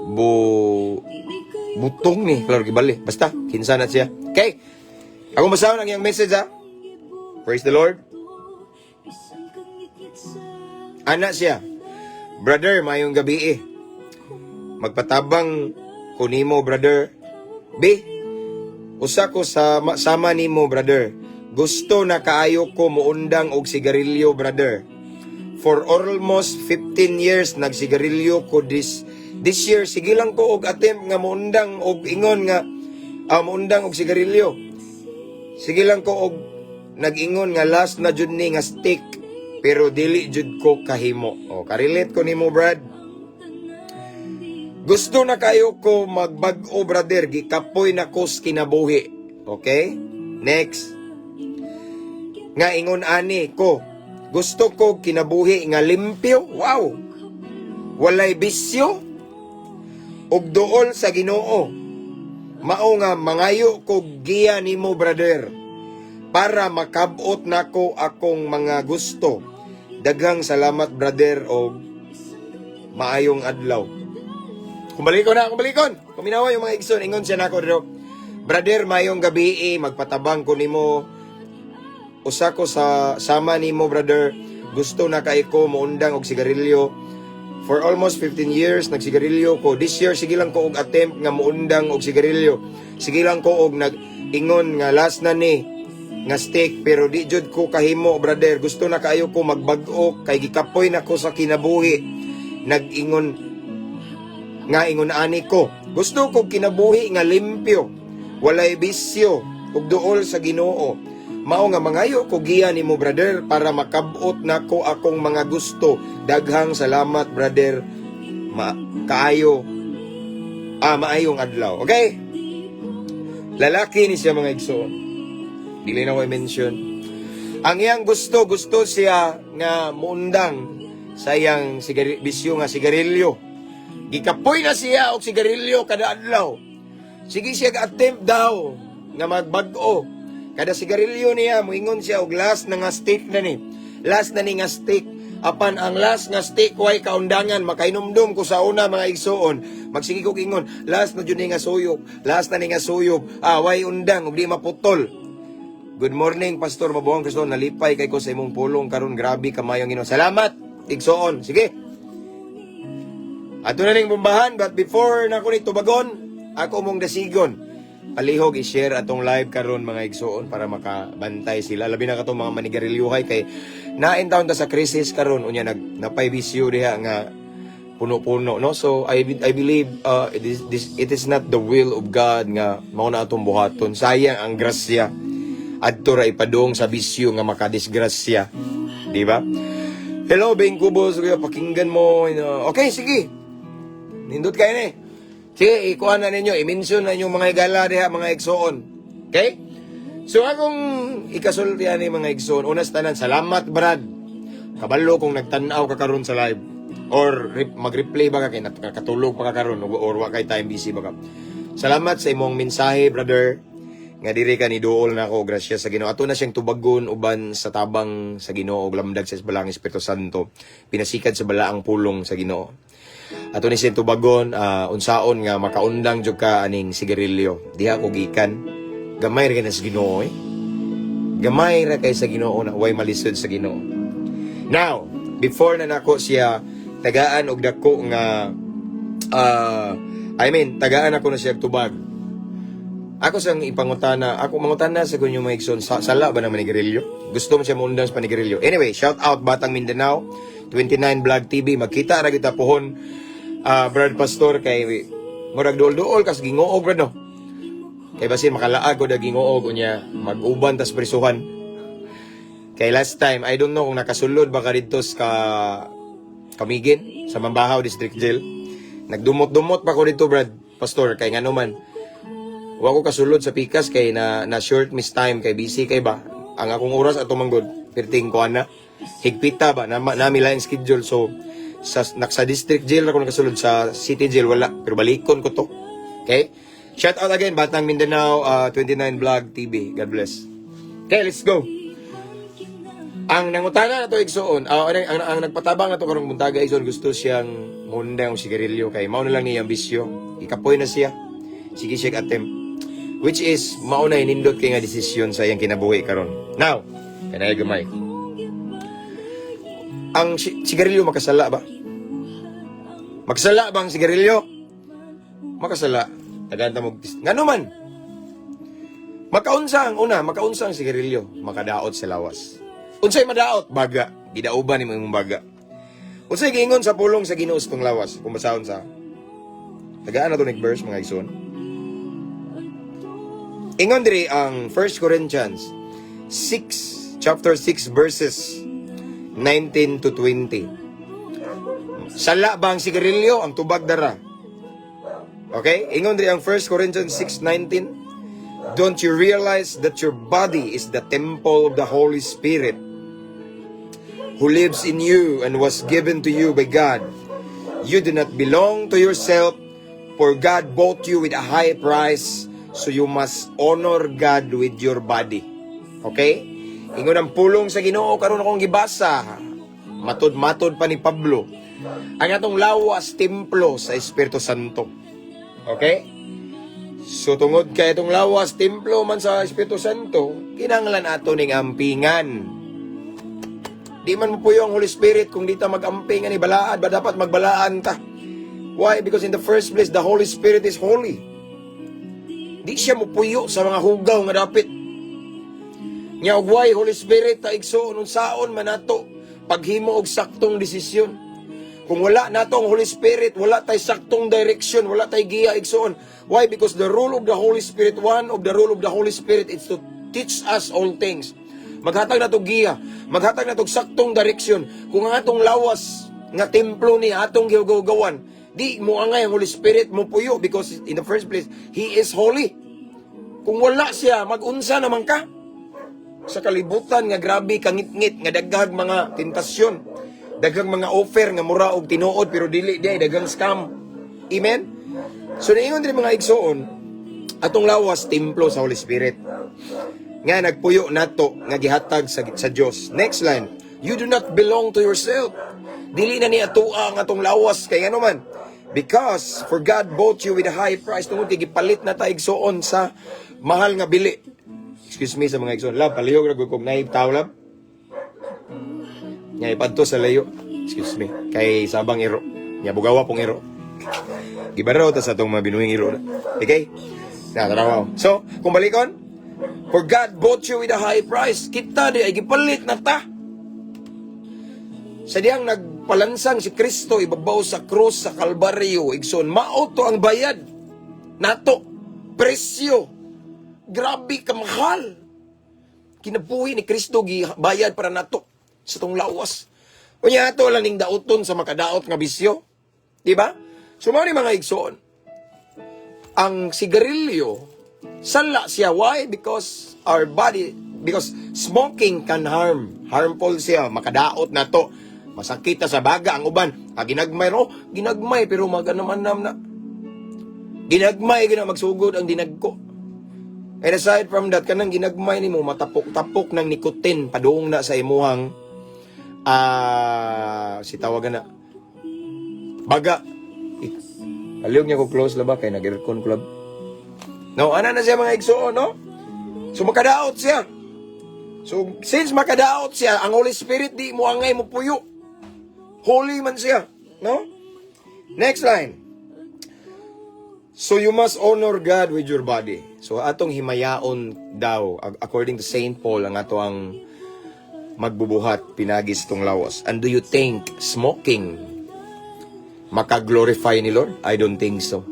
Bu butong ni, klaro gibali. Basta kinsa na siya. Okay. Ako basahon ang iyang message ha. Praise the Lord. Ana siya. "Brother, mayong gabi eh. Magpatabang ko nimo, brother. B, usa ko sa sama nimo, brother. Gusto na kaayo ko muundang og sigarilyo, brother. For almost 15 years nagsigarilyo ko. This this year sige lang ko og attempt nga muundang og ingon nga muundang og sigarilyo. Sige lang ko og nag-ingon nga last na jud ni nga stick pero dili jud ko kahimo." O, karelate ko nimo, Brad. "Gusto na kayo ko magbag-o, brother, gikapoy na ko sa kinabuhi." Okay? Next. "Nga ingon ani ko. Gusto ko kinabuhi nga limpyo. Wow. Walay bisyo. Ug duol sa Ginoo. Mao nga mangayo ko giya nimo, brother, para makabot nako akong mga gusto. Daghang salamat, brother, og maayong adlaw." Kumbalikon na, kumbalikon. Kuminawa yung mga igsoon, ingon siya nako dito. "Brother, mayong gabi eh, magpatabang ko nimo. Usa ko sa sama nimo, brother. Gusto na kay ko muundang og sigarilyo. For almost 15 years nagsigarilyo ko. This year sige lang ko og attempt nga muundang og sigarilyo. Sige lang ko og nag ingon nga last na ni. Nga stick, pero di jud ko kahimo, brother. Gusto na kaayo ko magbag-o kay gikapoy na ko sa kinabuhi. Nag-ingon nga ingon ani ko. Gusto ko kinabuhi nga limpyo, walay bisyo ug duol sa Ginoo. Mao nga mangayo ko giya nimo, brother, para makabot nako akong mga gusto. Daghang salamat, brother. Ma kaayo maayong adlaw. Okay? Lalaki ni siya, mga igsoon. Dili na ko i-mention. Ang iyang gusto, gusto siya nga muundang sa iyang bisyo nga sigarilyo. Gikapoy na siya og sigarilyo kada adlaw. Sige siya ga-attempt daw nga magbag-o. Kada sigarilyo niya, muingon siya og last na nga stick na ni. Last na ni nga stick. Apan ang last nga stick way kaundangan, makainumdum ko sa una, mga igsoon. Magsige ko ingon, last na jud ni nga suyop, last na ni nga suyop. Ah, way undang ug di maputol. Good morning, Pastor Mabuhang Kristo. Nalipay kay ko sa imong pulong karon. Grabe kamayong Ginoo. Salamat, igsoon. Sige. Ato na ning bombahan, but before na ko ni tubagon, ako mong dasigon. Palihog i-share atong live karon, mga igsoon, para makabantay sila. Labi na katong mga manigarilyohay kay nain taon ta sa crisis karon, unya nag napay bisyo diha nga puno-puno, no? So I believe it is not the will of God nga mao na atong buhaton. Sayang ang grasya, adto ra ipadong sa bisyo nga makadisgrasya, di ba? Hello, Beng Kubos, kuya, pakinggan mo. Okay, sige. Nindot kayo ni. Sige, ikuha na ninyo. I-mention na inyong mga higala diha, mga igsoon. Okay? So akong ikasultihan ni, mga igsoon, unas tanan, salamat, Brad. Kabalo kung nagtanaw ka karon sa live or mag-replay ba ka kay nakatulog pa ka karon or wa kay time, busy ba ka. Salamat sa imong mensahe, brother. Nga diri ka ni duol na ako, grasya sa Ginoo. Ato na siyang tubagon uban sa tabang sa Ginoo ug lamdag sa Balaang Espiritu Santo. Pinasikad sa balaang pulong sa Ginoo. Ato ni siyang tubagon, unsaon nga makaundang jud ka aning sigarilyo. Diha ko gikan. Gamay ra kay na sa Ginoo eh. Gamay ra kay sa Ginoo na way malisod sa Ginoo. Now, before na nako siya tagaan og dako nga I mean, tagaan ako na siya og tubag. Ako sang ipangutana, ako mangutana sa kunyo, mga igsoon, sala ba na manigarilyo? Gusto mo siya muundang sa panigarilyo. Anyway, shout out Batang Mindanao, 29 Vlog TV, magkita ra kita pohon, Brad Pastor, kay murag duol-duol kas gingoog ra, no. Kay basin makalaag ko da gingoog, unya mag-uban tas prisuhan. Kay last time, I don't know kung nakasulod ba ka dito sa Camiguin, sa Mambajao District Jail. Nagdumot-dumot pa ko dito, Brad Pastor, kay ngano man. Wa ko kasulod sa pikas kay na short miss time kay busy kay ba. Ang akong oras ato manggod, perting ko na. Higpita ba na nami line schedule, so sa district jail ako nakasulod, sa city jail wala, pero balikon ko to. Okay? Shout out again Batang Mindanao, 29 Vlog TV. God bless. Okay, let's go. Ang nangutana na to, igsoon, ang nagpatabang na to karong buntaga, igsoon, gusto siyang mundang og sigarilyo kay mao na lang niya ang bisyo. Ikapoy na siya. Sige siya attempt. Which is mao na inindot kay nga desisyon sa iyang kinabuhi karon. Now, kanay gamay. Ang sigarilyo makasala ba? Makasala ba ang sigarilyo? Makasala. Tagaan ta mo. Ngano man? Makaunsa ang una, makaunsa ang sigarilyo, makadaot sa lawas. Unsay madaot? Baga. Gidauban nimo imong baga. Unsay giingon sa pulong sa Ginoo sa tong lawas? Kung basahon sa tagaan na to verse, mga igsoon. Ingon diri ang 1 Corinthians 6 chapter 6 verses 19 to 20. Sala ba ang sigarilyo? Ang tubag dara. Okay? Ingon diri ang 1 Corinthians 6:19. Don't you realize that your body is the temple of the Holy Spirit who lives in you and was given to you by God? You do not belong to yourself, for God bought you with a high price, so you must honor God with your body. Okay? Ingon ang pulong sa Ginoo karon akong gibasa. Matod-matod pa ni Pablo. Ang atong lawas templo sa Espiritu Santo. Okay? So tungod kay itong lawas templo man sa Espiritu Santo, kinahanglan ato ning ampingan. Di man mo ang Holy Spirit kung di ta mag-amping ani balaad ba, dapat magbalaan ta. Why? Because in the first place, the Holy Spirit is holy. Di siya mupuyo sa mga hugaw nga dapit. Nya og way Holy Spirit ta, igsoon, unsaon man nato paghimo og saktong desisyon? Kung wala nato ang Holy Spirit, wala tay saktong direction, wala tay giya, igsoon. Why? Because the role of the Holy Spirit, one of the role of the Holy Spirit is to teach us all things. Maghatag nato giya, maghatag nato saktong direction. Kung ang atong lawas nga templo ni atong gihugawan, di mo angay ang Holy Spirit mo puyo because in the first place, He is holy. Kung wala siya, magunsa naman ka sa kalibutan nga grabe kangitngit, nga daghang mga tentasyon, daghang mga offer nga mura og tinuod pero dili diay, daghang scam. Amen. So niingon diri, mga igsoon, atong lawas templo sa Holy Spirit nga nagpuyo nato nga gihatag sa Dios. Next line, you do not belong to yourself. Dili na ni atoa ang atong lawas kay ano man? Because for God bought you with a high price, tungod kay gipalit na ta, igsoon, sa mahal nga bili. Excuse me sa mga igsoon. Love, palihog ra gud kog naib taw, love. Nya ipadto sa layo. Excuse me. Kay sabang iro. Nya bugawa pong iro. Gibaraw ta sa atong mga binuhing iro. Okay? Na, taraw. So, kung balikon, for God bought you with a high price. Kita di ay gipalit na ta. Sa diyang nagpalansang si Kristo ibabaw sa krus sa Kalbaryo, igsoon, mao to ang bayad nato. Presyo. Grabe kamahal. Kinabuhi ni Kristo gibayad para nato sa tong lawas. Unya ato lang ning dauton sa makadaot nga bisyo. Di ba? So mao ni, mga igsoon. Ang sigarilyo, sala siya. Why? Because our body, because smoking can harm. Harmful siya. Makadaot na to. Masakit ta sa baga ang uban. Ah, ginagmay ro. Ginagmay pero maganam-anam na. Ginagmay gina magsugod ang dinagko. And aside from that, kanang ginagmay nimo matapok-tapok ng nicotine padung na sa imuhang si tawagan na baga. Palihog niya ko close la ba kay nag-aircon club. No, ana na siya, mga igsoon, no? So makadaot siya. So since makadaot siya, ang Holy Spirit di mo angay mo puyo. Holy man siya, no? Next line. So you must honor God with your body. So atong himayaon daw, according to Saint Paul, ang ato ang magbubuhat pinagi sa tong lawas. And do you think smoking makaglorify ni Lord? I don't think so.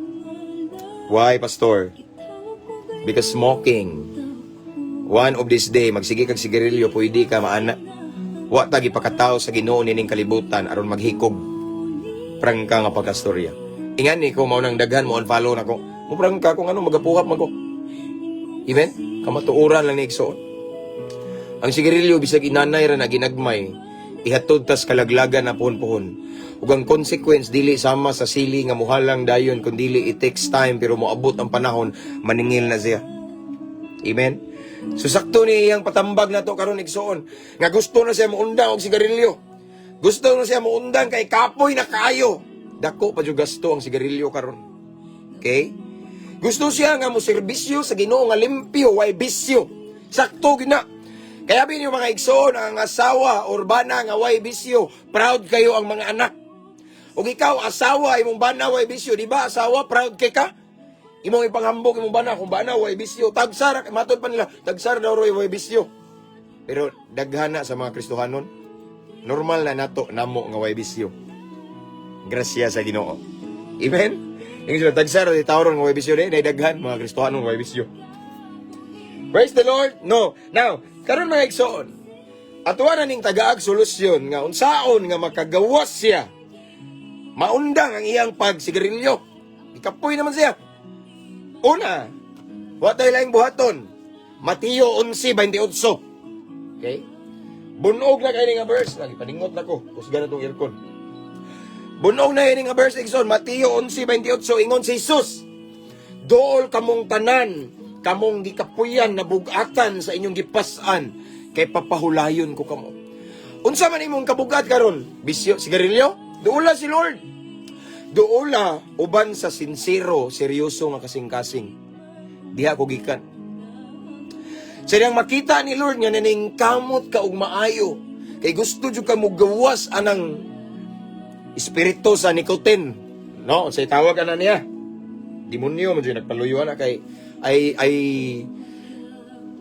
Why, Pastor? Because smoking, one of this day, magsige kag sigarilyo, pwede ka maana. Wa ta gipakatawo sa Ginoo nining kalibutan aron maghikog. Prangka nga pagkastorya. Ingan ni ko mao nang daghan mo unfollow nako. Mo prangka kung ano magapuhap man ko. Amen? Kamatuoran lang ni, igsoon. Ang sigarilyo, bisag inanay ra na ginagmay, ihatod tas kalaglagan na puhon-puhon. Ug ang consequence dili sama sa sili nga muhalang dayon kun dili it takes time, pero moabot ang panahon maningil na siya. Amen. So sakto ni iyang patambag na to karon, igsoon, nga gusto na siya muundang og sigarilyo. Gusto na siya muundang kay kapoy na kaayo. Dako pa jud gasto ang sigarilyo karon. Okay? Gusto siya nga mo serbisyo sa Ginoo nga limpyo, way bisyo. Sakto gina. Kaya binyo, mga igsoon, ang asawa or bana nga way bisyo, proud kayo ang mga anak. Ug ikaw asawa, imong bana way bisyo, di ba asawa, proud kay ka? Imong ipanghambog imong bana kung bana way bisyo. Tagsara matod pa nila, tagsara daw roy way bisyo. Pero daghana sa mga Kristohanon, normal na nato namo nga way bisyo. Grasya sa Ginoo. Amen. Yung sila tagsara di tawron nga way bisyo di, nay daghan mga Kristohanon way bisyo. Praise the Lord. No. Now, karon, mga igsoon, atuwa na ning tagaag solusyon nga unsaon nga makagawas siya. Maundang ang iyang pagsigarilyo. Ikapoy naman siya. Una, wa tayo laing buhaton. Mateo 11:28. Okay? Bunog na kay nga verse. Lagi paningot na ko. Kusgan na tong aircon. Bunog na ini nga verse, igsoon. Mateo 11:28, ingon si Jesus, "Dool kamong tanan, kamong gikapuyan na bugatan sa inyong gipas-an, kay papahulayon ko kamo." Unsa man imong kabugat karon? Bisyo, sigarilyo? Duola si Lord. Duola uban sa sinsero, seryoso nga kasing-kasing. Diha ko gikan. Sa diyang makita ni Lord nga naningkamot ka og maayo, kay gusto jud ka mo gawas anang espiritu sa nicotine. No, say tawag ana niya. Demonyo mo jud nagpaluyo ana kay ay ay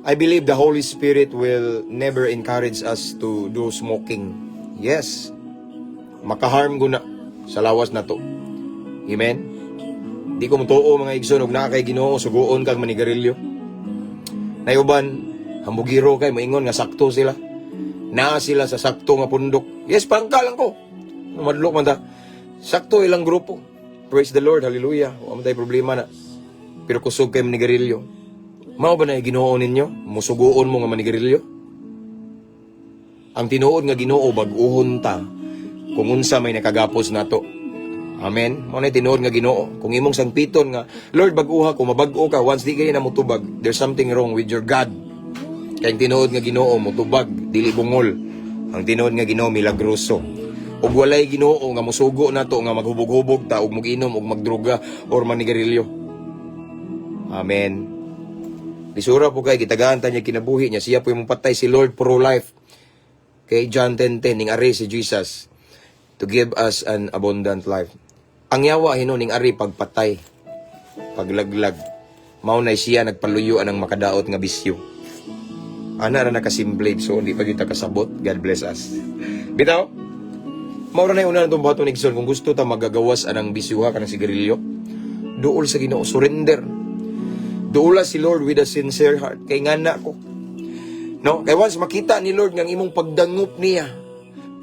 I believe the Holy Spirit will never encourage us to do smoking. Yes. Makaharm guna sa lawas nato. Amen? Di ko mutuo, mga igsoon, og naa kay Ginoo, suguon kag manigarilyo. Nay uban, hambugiro kay moingon nga sakto sila. Naa sila sa sakto nga pundok. Yes, prangka lang ko. Madlok man ta. Sakto ilang grupo. Praise the Lord, hallelujah. Wa man tay problema na. Pero kusog kay manigarilyo. Mao ba na Ginoo ninyo? Musuguon mo nga manigarilyo? Ang tinuod nga Ginoo, bag-uhon ta kung unsa may nakagapos nato. Amen. Mao na tinuod nga Ginoo. Kung imong sangpiton nga, "Lord, bag-uha ko," mabag-o ka, once di kay na mutubag, there's something wrong with your God. Kay ang tinuod nga Ginoo mutubag, dili bungol. Ang tinuod nga Ginoo milagroso. Ug walay Ginoo nga musugo nato nga maghubog-hubog ta ug muginom ug magdroga or manigarilyo. Amen. Lisura po kay gitagaan ta niya kinabuhi niya, siya po yung patay si Lord pro life. Kay John 10:10, ning ari si Jesus to give us an abundant life. Ang yawa hinuon ning ari pagpatay, paglaglag. Mao na siya nagpaluyo anang makadaot nga bisyo. Ana ra nakasimple, so hindi pa kita kasabot. God bless us. Bitaw? Mao ra na yung una natong buhaton, igsoon, kung gusto ta magagawas anang bisyuha kanang sigarilyo. Duol sa Ginoo, surrender. Duola si Lord with a sincere heart. Kay ngana ko. No? Kay once makita ni Lord nga ang imong pagdangup niya,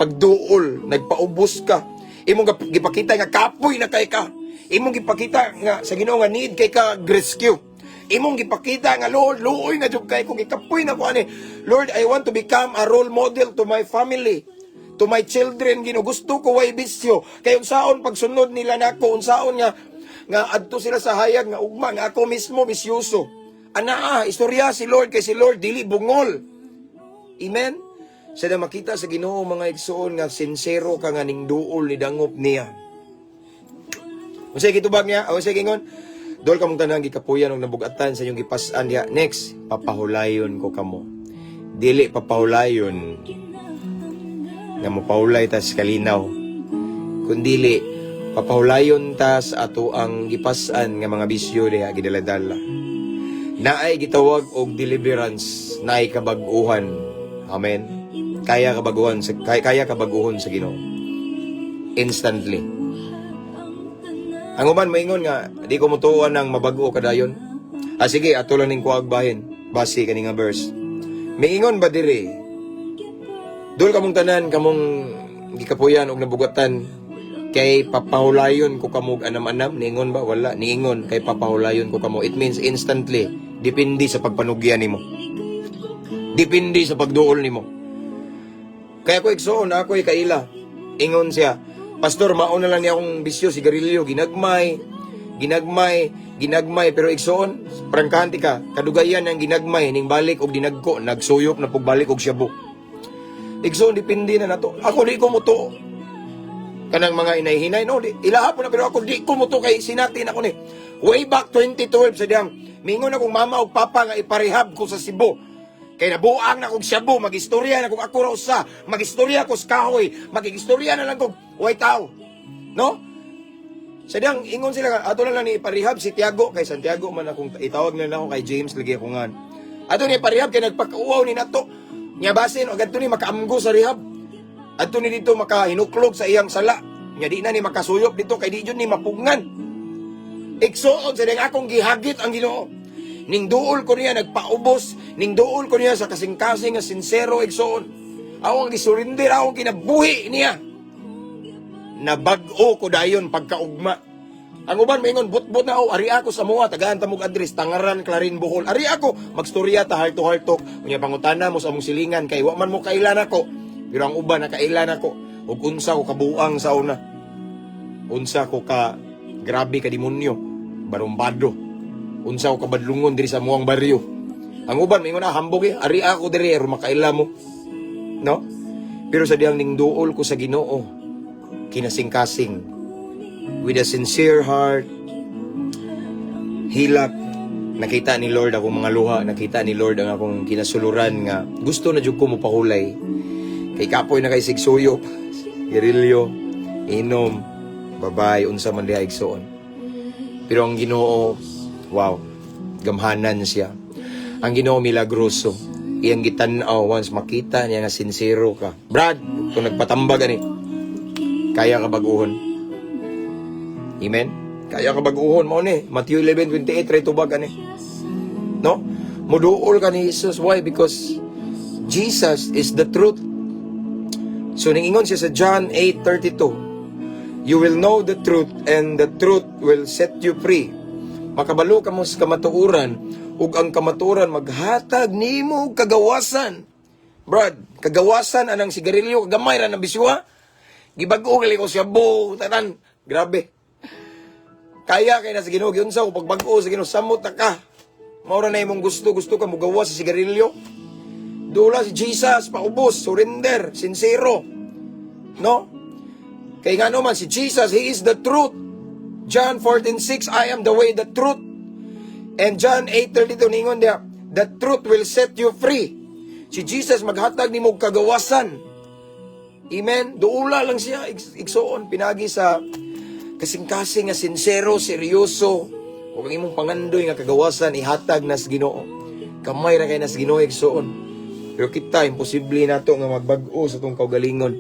pagduol, nagpaubos ka, imong gipakita nga kapoy na kay ka. Imong gipakita nga sa Ginoo nga need kay ka rescue. Imong gipakita nga, "Lord, luoy na jud kay ko, gikapoy na ko ani. Lord, I want to become a role model to my family, to my children, Ginoo. Gusto ko way bisyo. Kay unsaon pagsunod nila nako, unsaon nga nga adto sila sa hayag nga ugma nga ako mismo bisyoso?" Anaa, istorya si Lord kay si Lord dili bungol. Amen? Sa na makita sa Ginoo, mga igsoon, nga sinsero ka nga ning duol ni dangop niya. Unsay gitubag niya? O unsay gingon? "Dol kamong tanang gikapuyan og nabugatan sa inyong gipas-an diha." Next, "Papahulayon ko kamo." Dili papahulayon nga mopahulay tas kalinaw. Kundili papahulayon ta sa ato ang gipas-an nga mga bisyo diha gidaladala. Naay gitawag og deliverance, naay kabag-uhan. Amen. Kaya kabaguhon sa Ginoo. Instantly. Ang uban maingon nga di ko motuo ng mabago kadayon. Ah sige, ato lang ning kuag bahin. Base kani nga verse. Miingon ba diri? "Dol kamong tanan kamong gikapuyan og nabugatan kay papahulayon ko kamo og anam-anam." Niingon ba? Wala. Niingon, "Kay papahulayon ko kamo." It means instantly. Depende sa pagpanugyan nimo. Depende sa pagduol nimo. Kaya ko igsoon, ako kaila. Ingon siya, "Pastor, mao na lang niya akong bisyo, sigarilyo, ginagmay, ginagmay, ginagmay." Pero igsoon, prangkahan ka, kadugayan ang ginagmay, ning balik og dinagko, nagsuyop na pagbalik og shabu. Igsoon, depende na nato. Ako di ko mutuo. Kanang mga inay-hinay, no, di, ilaha po na, pero ako di ko mutuo kay sinatin ako ni. Way back 2012 sa diyang, mingon akong mama og papa nga iparehab ko sa Cebu. Kay nabuang na kog shabu, magistorya na kog ako ra usa, magistorya ko sa kahoy, magistorya na lang kog way tao. No? Sa diyang ingon sila, ato na lang ni iparehab si Tiago, kay Santiago man akong itawag na lang ako, kay James lagi ako ngan. Ato ni iparehab kay nagpakauwaw ni nato. Nya basin og adto ni makaamgo sa rehab. Adto ni dito makahinuklog sa iyang sala. Nya di na ni makasuyop dito kay di jud ni mapugngan. Igsuon, sa diyang akong gihagit ang Ginoo. Ning duol ko niya nagpaubos, ning duol ko niya sa kasing-kasing nga sinsero, igsoon. Ako ang gisurrender akong kinabuhi niya. Nabag-o ko dayon pagkaugma. Ang uban maingon butbot na, "Oh, ari ako sa mua, tagaan ta mog address, Tangaran, Clarin, Bohol. Ari ako, magstorya ta, heart to heart talk. Unya pangutana mo sa among silingan kay wa man mo kailan ako." Pero ang uban nakailan ako ug unsa ko kabuang sa una. Unsa ko ka grabe ka demonyo, barumbado. Unsa ko kabadlungon diri sa muang baryo. Ang uban maingon na hambog eh, ari ako diri aron makaila mo. No? Pero sa diyang ning duol ko sa Ginoo, kinasing-kasing, with a sincere heart, hilak, nakita ni Lord akong mga luha, nakita ni Lord ang akong kinasuluran nga gusto na jud ko mopahulay. Kay kapoy na kay sigsuyop, garilyo, inom, babay, unsa man diha, igsoon. Pero ang Ginoo, wow, gamhanan siya. Ang Ginoo milagroso. Iyang gitan-aw once makita niya nga sincero ka. Brad, kung nagpatambag ani, kaya ka baguhon. Amen? Kaya ka baguhon mao ni. Matthew 11:28 try tubag ani. No? Muduol ka ni Jesus. Why? Because Jesus is the truth. So ningingon siya sa John 8:32, "You will know the truth and the truth will set you free." Makabalo ka mo sa kamatuoran ug ang kamatuoran maghatag nimo og kagawasan. Brad, kagawasan anang sigarilyo, gamay ra ng bisyo. Gibag-o gali ko siya bo, tanan. Grabe. Kaya kay na sa Ginoo giunsa ko pagbag-o sa Ginoo, samot na ka. Mao ra na imong gusto, gusto ka mogawas sa sigarilyo. Dula si Jesus, paubos, surrender, sincero. No? Kay nga man si Jesus, He is the truth. John 14:6, "I am the way, the truth." And John 8:32 ningon diya, "The truth will set you free." Si Jesus maghatag nimo og kagawasan. Amen? Duula lang siya, igsuon, pinagi sa kasing-kasing nga sincero, seryoso, ug ang imong pangandoy nga kagawasan ihatag na sa Ginoo. Kamay ra kay na sa Ginoo, igsuon. Pero kita, imposible nato nga magbag-o sa atong kaugalingon.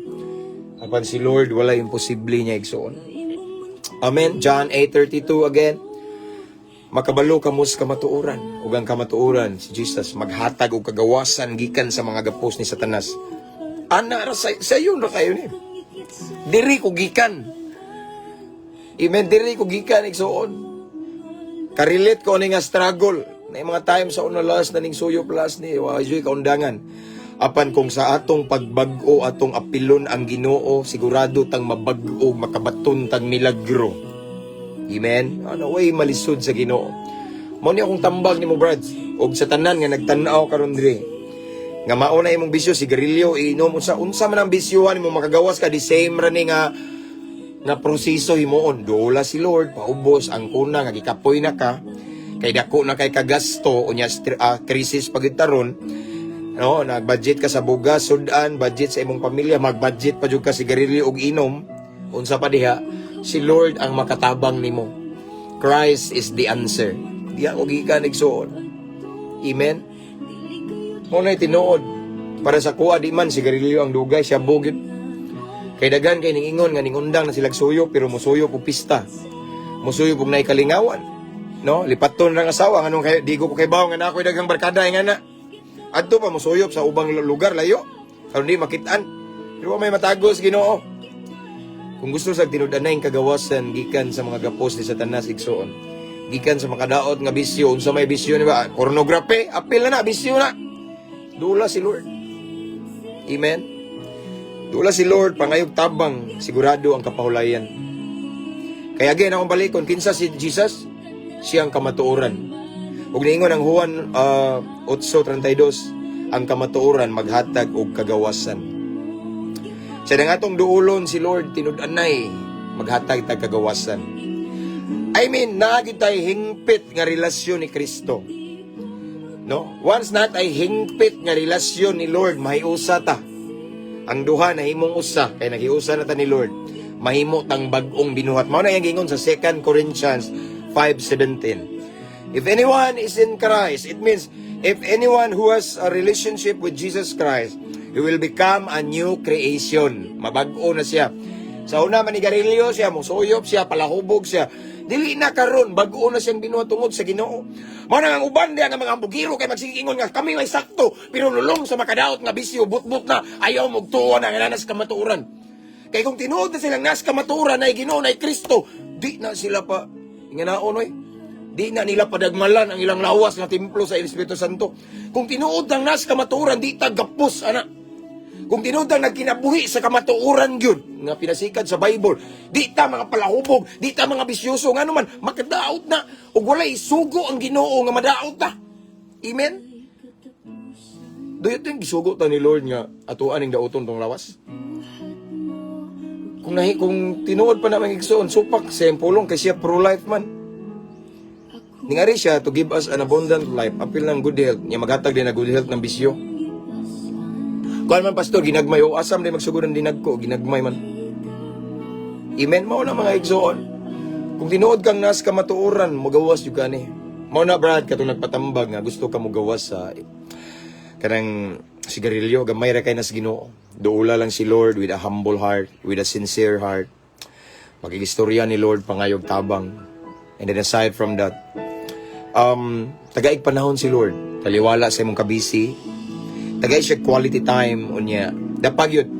Apan si Lord, wala imposible niya, igsuon. Amen. John 8:32 again. Makabalo ka mo sa kamatuoran. Ug ang kamatuoran, si Jesus, maghatag og kagawasan gikan sa mga gapos ni Satanas. Ana ra sa sayon ra kayo ni. Diri ko gikan. Amen, diri ko gikan, igsuon. Ka-relate ko ani nga struggle. Na mga time sa una last na ning suyo plus ni wa joy kaundangan. Apan kung sa atong pagbag-o atong apilon ang Ginoo, sigurado tang mabag-o, makabaton tang milagro. Amen. Ano way malisod sa Ginoo. Mao ni akong tambag nimo, brads, og sa tanan nga nagtan-aw karon diri. Nga mao na imong bisyo, sigarilyo, inom, unsa unsa man ang bisyohan nimo, makagawas ka, di same ra ni nga nga proseso himuon. Dula si Lord, paubos ang kuna nga gikapoy na ka kay dako na kay kagasto unya crisis pagid taron, no? Nag-budget ka sa bugas, sudan, budget sa imong pamilya, mag-budget pa jud ka sigarilyo ug inom, unsa pa diha. Si Lord ang makatabang nimo. Christ is the answer. Di ako gikan, igsuon. Amen. Mao na tinuod para sa kuha, di man sigarilyo ang dugay, siya bugit. Kay daghan kay ningingon nga ningundang na silag suyo pero musuyo og pista. Musuyo og naay kalingawan. No, lipaton ra ang asawa nganong kay di ko kay bawo nga na ako'y daghang barkada nga na. Adto pa musuyop sa ubang lugar layo. Aron di makitaan. Pero wa may matagos Ginoo. Kung gusto sa tinud-anay kagawasan gikan sa mga gapos ni Satanas, igsuon. Gikan sa makadaot nga bisyo, unsa may bisyo ni ba? Pornography, apil na na bisyo na. Dula si Lord. Amen. Dula si Lord, pangayog tabang, sigurado ang kapahulayan. Kaya again, akong balikon, kinsa si Jesus? Siya ang kamatuoran. Ug niingon ang Juan 8:32, ang kamatuoran maghatag og kagawasan. Sa nga atong duulon si Lord, tinud-anay, maghatag tag kagawasan. I mean, naa gyud tay hingpit nga relasyon ni Kristo. No? Once naa tay hingpit nga relasyon ni Lord, mahiusa ta. Ang duha nahimong usa kay naghiusa na ta ni Lord. Mahimo tang bag-ong binuhat. Mao na iyang giingon sa 2 Corinthians 5:17. "If anyone is in Christ," it means if anyone who has a relationship with Jesus Christ, he will become a new creation. Mabag-o na siya. Sa una, manigarilyo siya, musuyop siya, palahubog siya. Dili na karon, bag-o na siyang binuhat tungod sa Ginoo. Mao na ang uban diya nga mga bugiro kay magsigingon nga kami may sakto, pero lulong sa makadaot nga bisyo, butbut na, ayaw mugtuo na nga nas kamatuoran. Kay kung tinuod na silang nas kamatuoran na Ginoo na Kristo, di na sila pa inganaon oy. Di na nila padagmalan ang ilang lawas nga templo sa Espiritu Santo. Kung tinuod nang nas kamatuoran, di ta gapos ana. Kung tinuod ang nagkinabuhi sa kamatuoran gyud nga pinasikat sa Bible, di ta mga palahubog, di ta mga bisyoso, ngano man makadaot na ug walay sugo ang Ginoo nga madaot ta. Amen. Do you think gisugo ta ni Lord nga atuan ning dauton tong lawas? Kung tinuod pa naman, igsuon, supak sa iyang pulong kay siya pro-life man. Ningari siya to give us an abundant life, apil ng good health, niya maghatag din na good health ng bisyo. Kuan man, pastor, ginagmay o asam din magsugod ang dinagko, ginagmay man. Amen. Mao na, mga igsoon. Kung tinuod kang nas kamatuoran, magawas jud ka ni. Mao na, Brad, katong nagpatambag nga gusto ka mo gawas sa kanang sigarilyo, gamay ra kay nas Ginoo. Duula lang si Lord with a humble heart, with a sincere heart. Makigistorya ni Lord, pangayog tabang. And then aside from that, tagaig panahon si Lord. Taliwala sa imong kabisi. Tagay siya quality time unya. Dapag yun.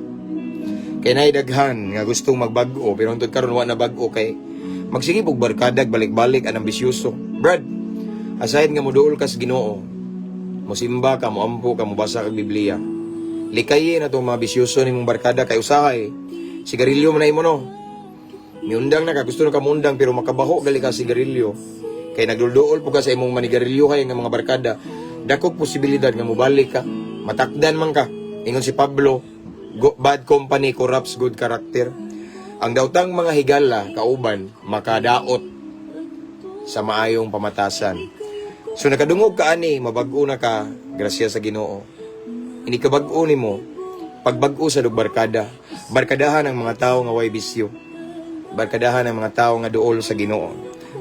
Kay naay daghan nga gustong magbag-o pero hangtod karon wa na bag-o kay magsige og barkadag balik-balik anang bisyoso. Brad, aside nga moduol ka sa Ginoo, mosimba ka, moampo ka, mobasa kag Biblia. Likayi na tong mga bisyoso nimong barkada kay usahay sigarilyo man na imo, no. Miundang na ka, gusto na ka muundang pero makabaho gali ka sigarilyo. Kay nagdulduol po ka sa imong manigarilyo kay nga mga barkada. Dakog posibilidad nga mobalik ka, matakdan man ka. Ingon si Pablo, "Bad company corrupts good character." Ang daotang mga higala kauban makadaot sa maayong pamatasan. So nakadungog ka ani, mabag-o na ka, grasya sa Ginoo. Ini kabag-o nimo, pagbag-o sa barkada. Barkadahan ang mga tao nga way bisyo. Barkadahan ang mga tao nga duol sa Ginoo.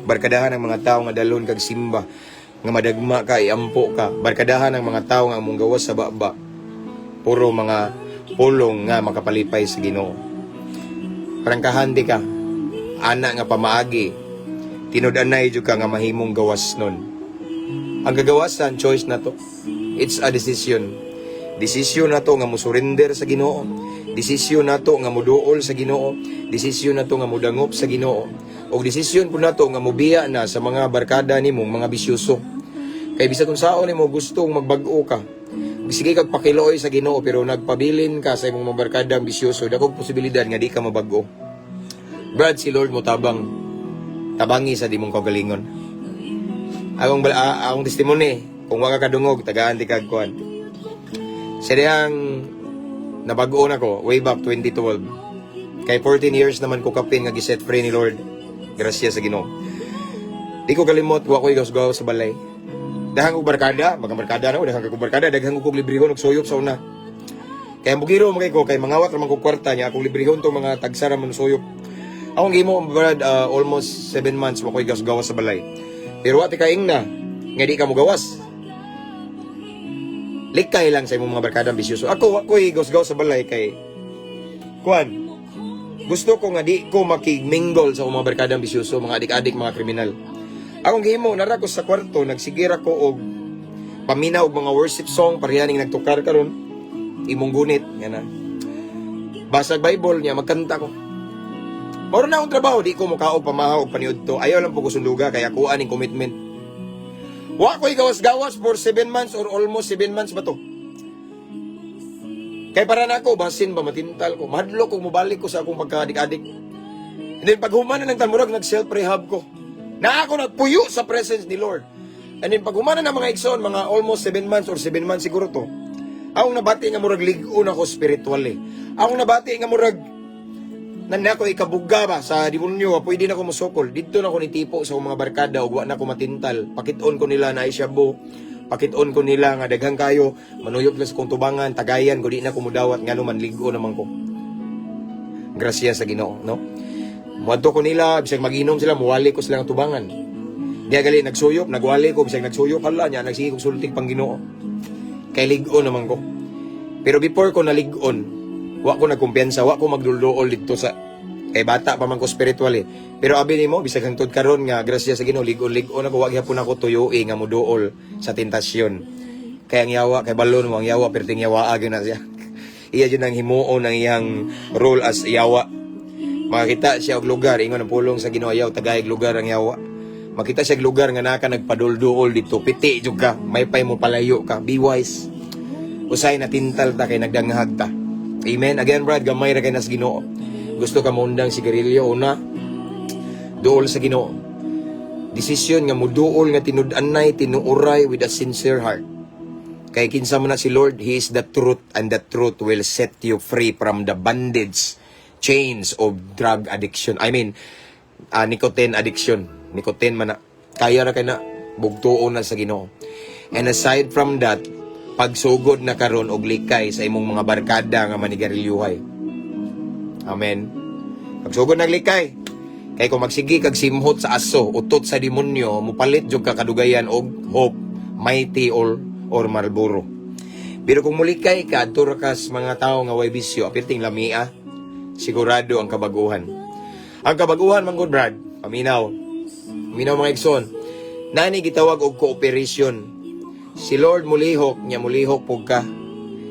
Barkadahan ang mga tao nga dalhon kag simba, nga madagma ka, iampo ka. Barkadahan ang mga tao nga among gawas sa baba. Puro mga pulong nga makapalipay sa Ginoo. Prangkahan di ka, ana nga pamaagi. Tinud-anay jud ka nga mahimong gawas nun. Ang gagawasan, choice na to. It's a decision. Desisyon na to nga mo surrender sa Ginoo. Desisyon na to nga muduol sa Ginoo. Desisyon na to nga mudangop sa Ginoo. O desisyon po nato nga mubiya na sa mga barkada nimong mga bisyoso. Kay bisag unsaon nimo gustong magbag-o ka, sige kag pakiluoy sa Ginoo pero nagpabilin ka sa imong mga barkada ang bisyoso, dakog posibilidad nga di ka mabag-o. Brad, si Lord mo tabang, tabangi sa di mong kaugalingon. Akong testimony, kung wa ka kadungog, tagaan di kag kuan. Sa dihang nabag-o na ko way back 2012. Kay 14 years naman ko kapin nga giset free ni Lord. Grasya sa Ginoo. Di ko kalimot, wa ko igaw sa balay. Daghan kog barkada, mga barkada na ko, daghan kog barkada, daghan kog librehon og suyop sa una. Kaya bugiro man kay ko kay mangawat ra man kog kwarta niya, akong librehon tong mga tagsara man suyop. Akong gihimo, brad, almost 7 months wa ko gawas sa balay. Pero wa ti kaing na nga di ka mo gawas. Likay lang sa imong mga barkadang bisyoso. Ako wa ko'y gawas sa balay kay kuan. Gusto ko nga di ko makig-mingle sa akong mga barkadang bisyoso, mga adik-adik, mga kriminal. Akong gihimo, nara ko sa kwarto, nagsigira ko og paminaw og mga worship song, pareha ning nagtukar karon. Imong gunit, nga na. Basag Bible niya, magkanta ko. Moro na akong trabaho, di ko mukaog pamahaw og paniudto. Ayaw lang po ko sunduga, kay ako aning commitment. Wa ko'y gawas-gawas for 7 months or almost 7 months ba to? Kay para na ako, basin ba, matintal ko. Mahadlok ko, mubalik ko sa akong pagkaadik-adik. And then pag human na ng tanmurag, nag-self-rehab ko. Na ako nagpuyo sa presence ni Lord. And then pag human na ng mga igsoon, mga almost 7 months or 7 months siguro to, akong nabati nga murag lig-on ako spiritually. Akong nabati nga murag nan ako ikabuga ba sa demonyo, pwede na ko musukol. Didto na ko nitipo sa akong mga barkada ug wa na ko matintal. Pakit-on ko nila na shabu. Pakit-on ko nila nga daghan kayo, manuyop lang sa kong tubangan, tagayan ko, di na ko mudawat ngano man lig-on naman ko. Grasya sa Ginoo, no? Muadto ko nila, bisag maginom sila, muwali ko sila ng tubangan. Di gali nagsuyop, nagwali ko, bisag nagsuyop hala niya, nagsige kog sultig pang Ginoo. Kay lig-on naman ko. Pero before ko nalig-on, wa ko nagkumpiyansa, wa ko magdulduol dito sa kay bata pa man ko spiritual eh. Pero abi nimo bisag hangtod karon nga grasya sa Ginoo, lig-on-lig-on ako, wa gihapon ako tuyoi nga moduol sa tentasyon. Kay ang yawa, kay balon mo ang yawa perting yawa gyud na siya. Iya jud ang himuon ang iyang role as yawa. Makakita siya og lugar, ingon ang pulong sa Ginoo, ayaw tagaig lugar ang yawa. Makita siya og lugar nga naka nagpadulduol dito, piti jud ka, may pay mo palayo ka, be wise. Usay na tintal ta kay nagdanghag ta. Amen. Again, Brad, gamay ra kay nas Ginoo. Gusto ka moundang sigarilyo, una, duol sa Ginoo. Desisyon nga muduol nga tinud-anay, tinuuray with a sincere heart. Kay kinsa man na si Lord, He is the truth and the truth will set you free from the bondage, chains of drug addiction. I mean, nicotine addiction. Nicotine man na. Kaya ra kay na bugtuon na sa Ginoo. And aside from that, pagsugod na karon og likay sa imong mga barkada nga manigarilyohay. Amen. Pagsugod naglikay. Kay kung magsige kag simhot sa aso, utot sa demonyo, mupalit jud ka kadugayan og Hope, Mighty or Marlboro. Pero kung mulikay ka, adto ra ka sa mga tao nga way bisyo, apirting lamia, sigurado ang kabaguhan. Ang kabaguhan man gud, Brad, paminaw. Paminaw, mga igsoon. Nani gitawag og cooperation. Si Lord mulihok, nya mulihok pug ka.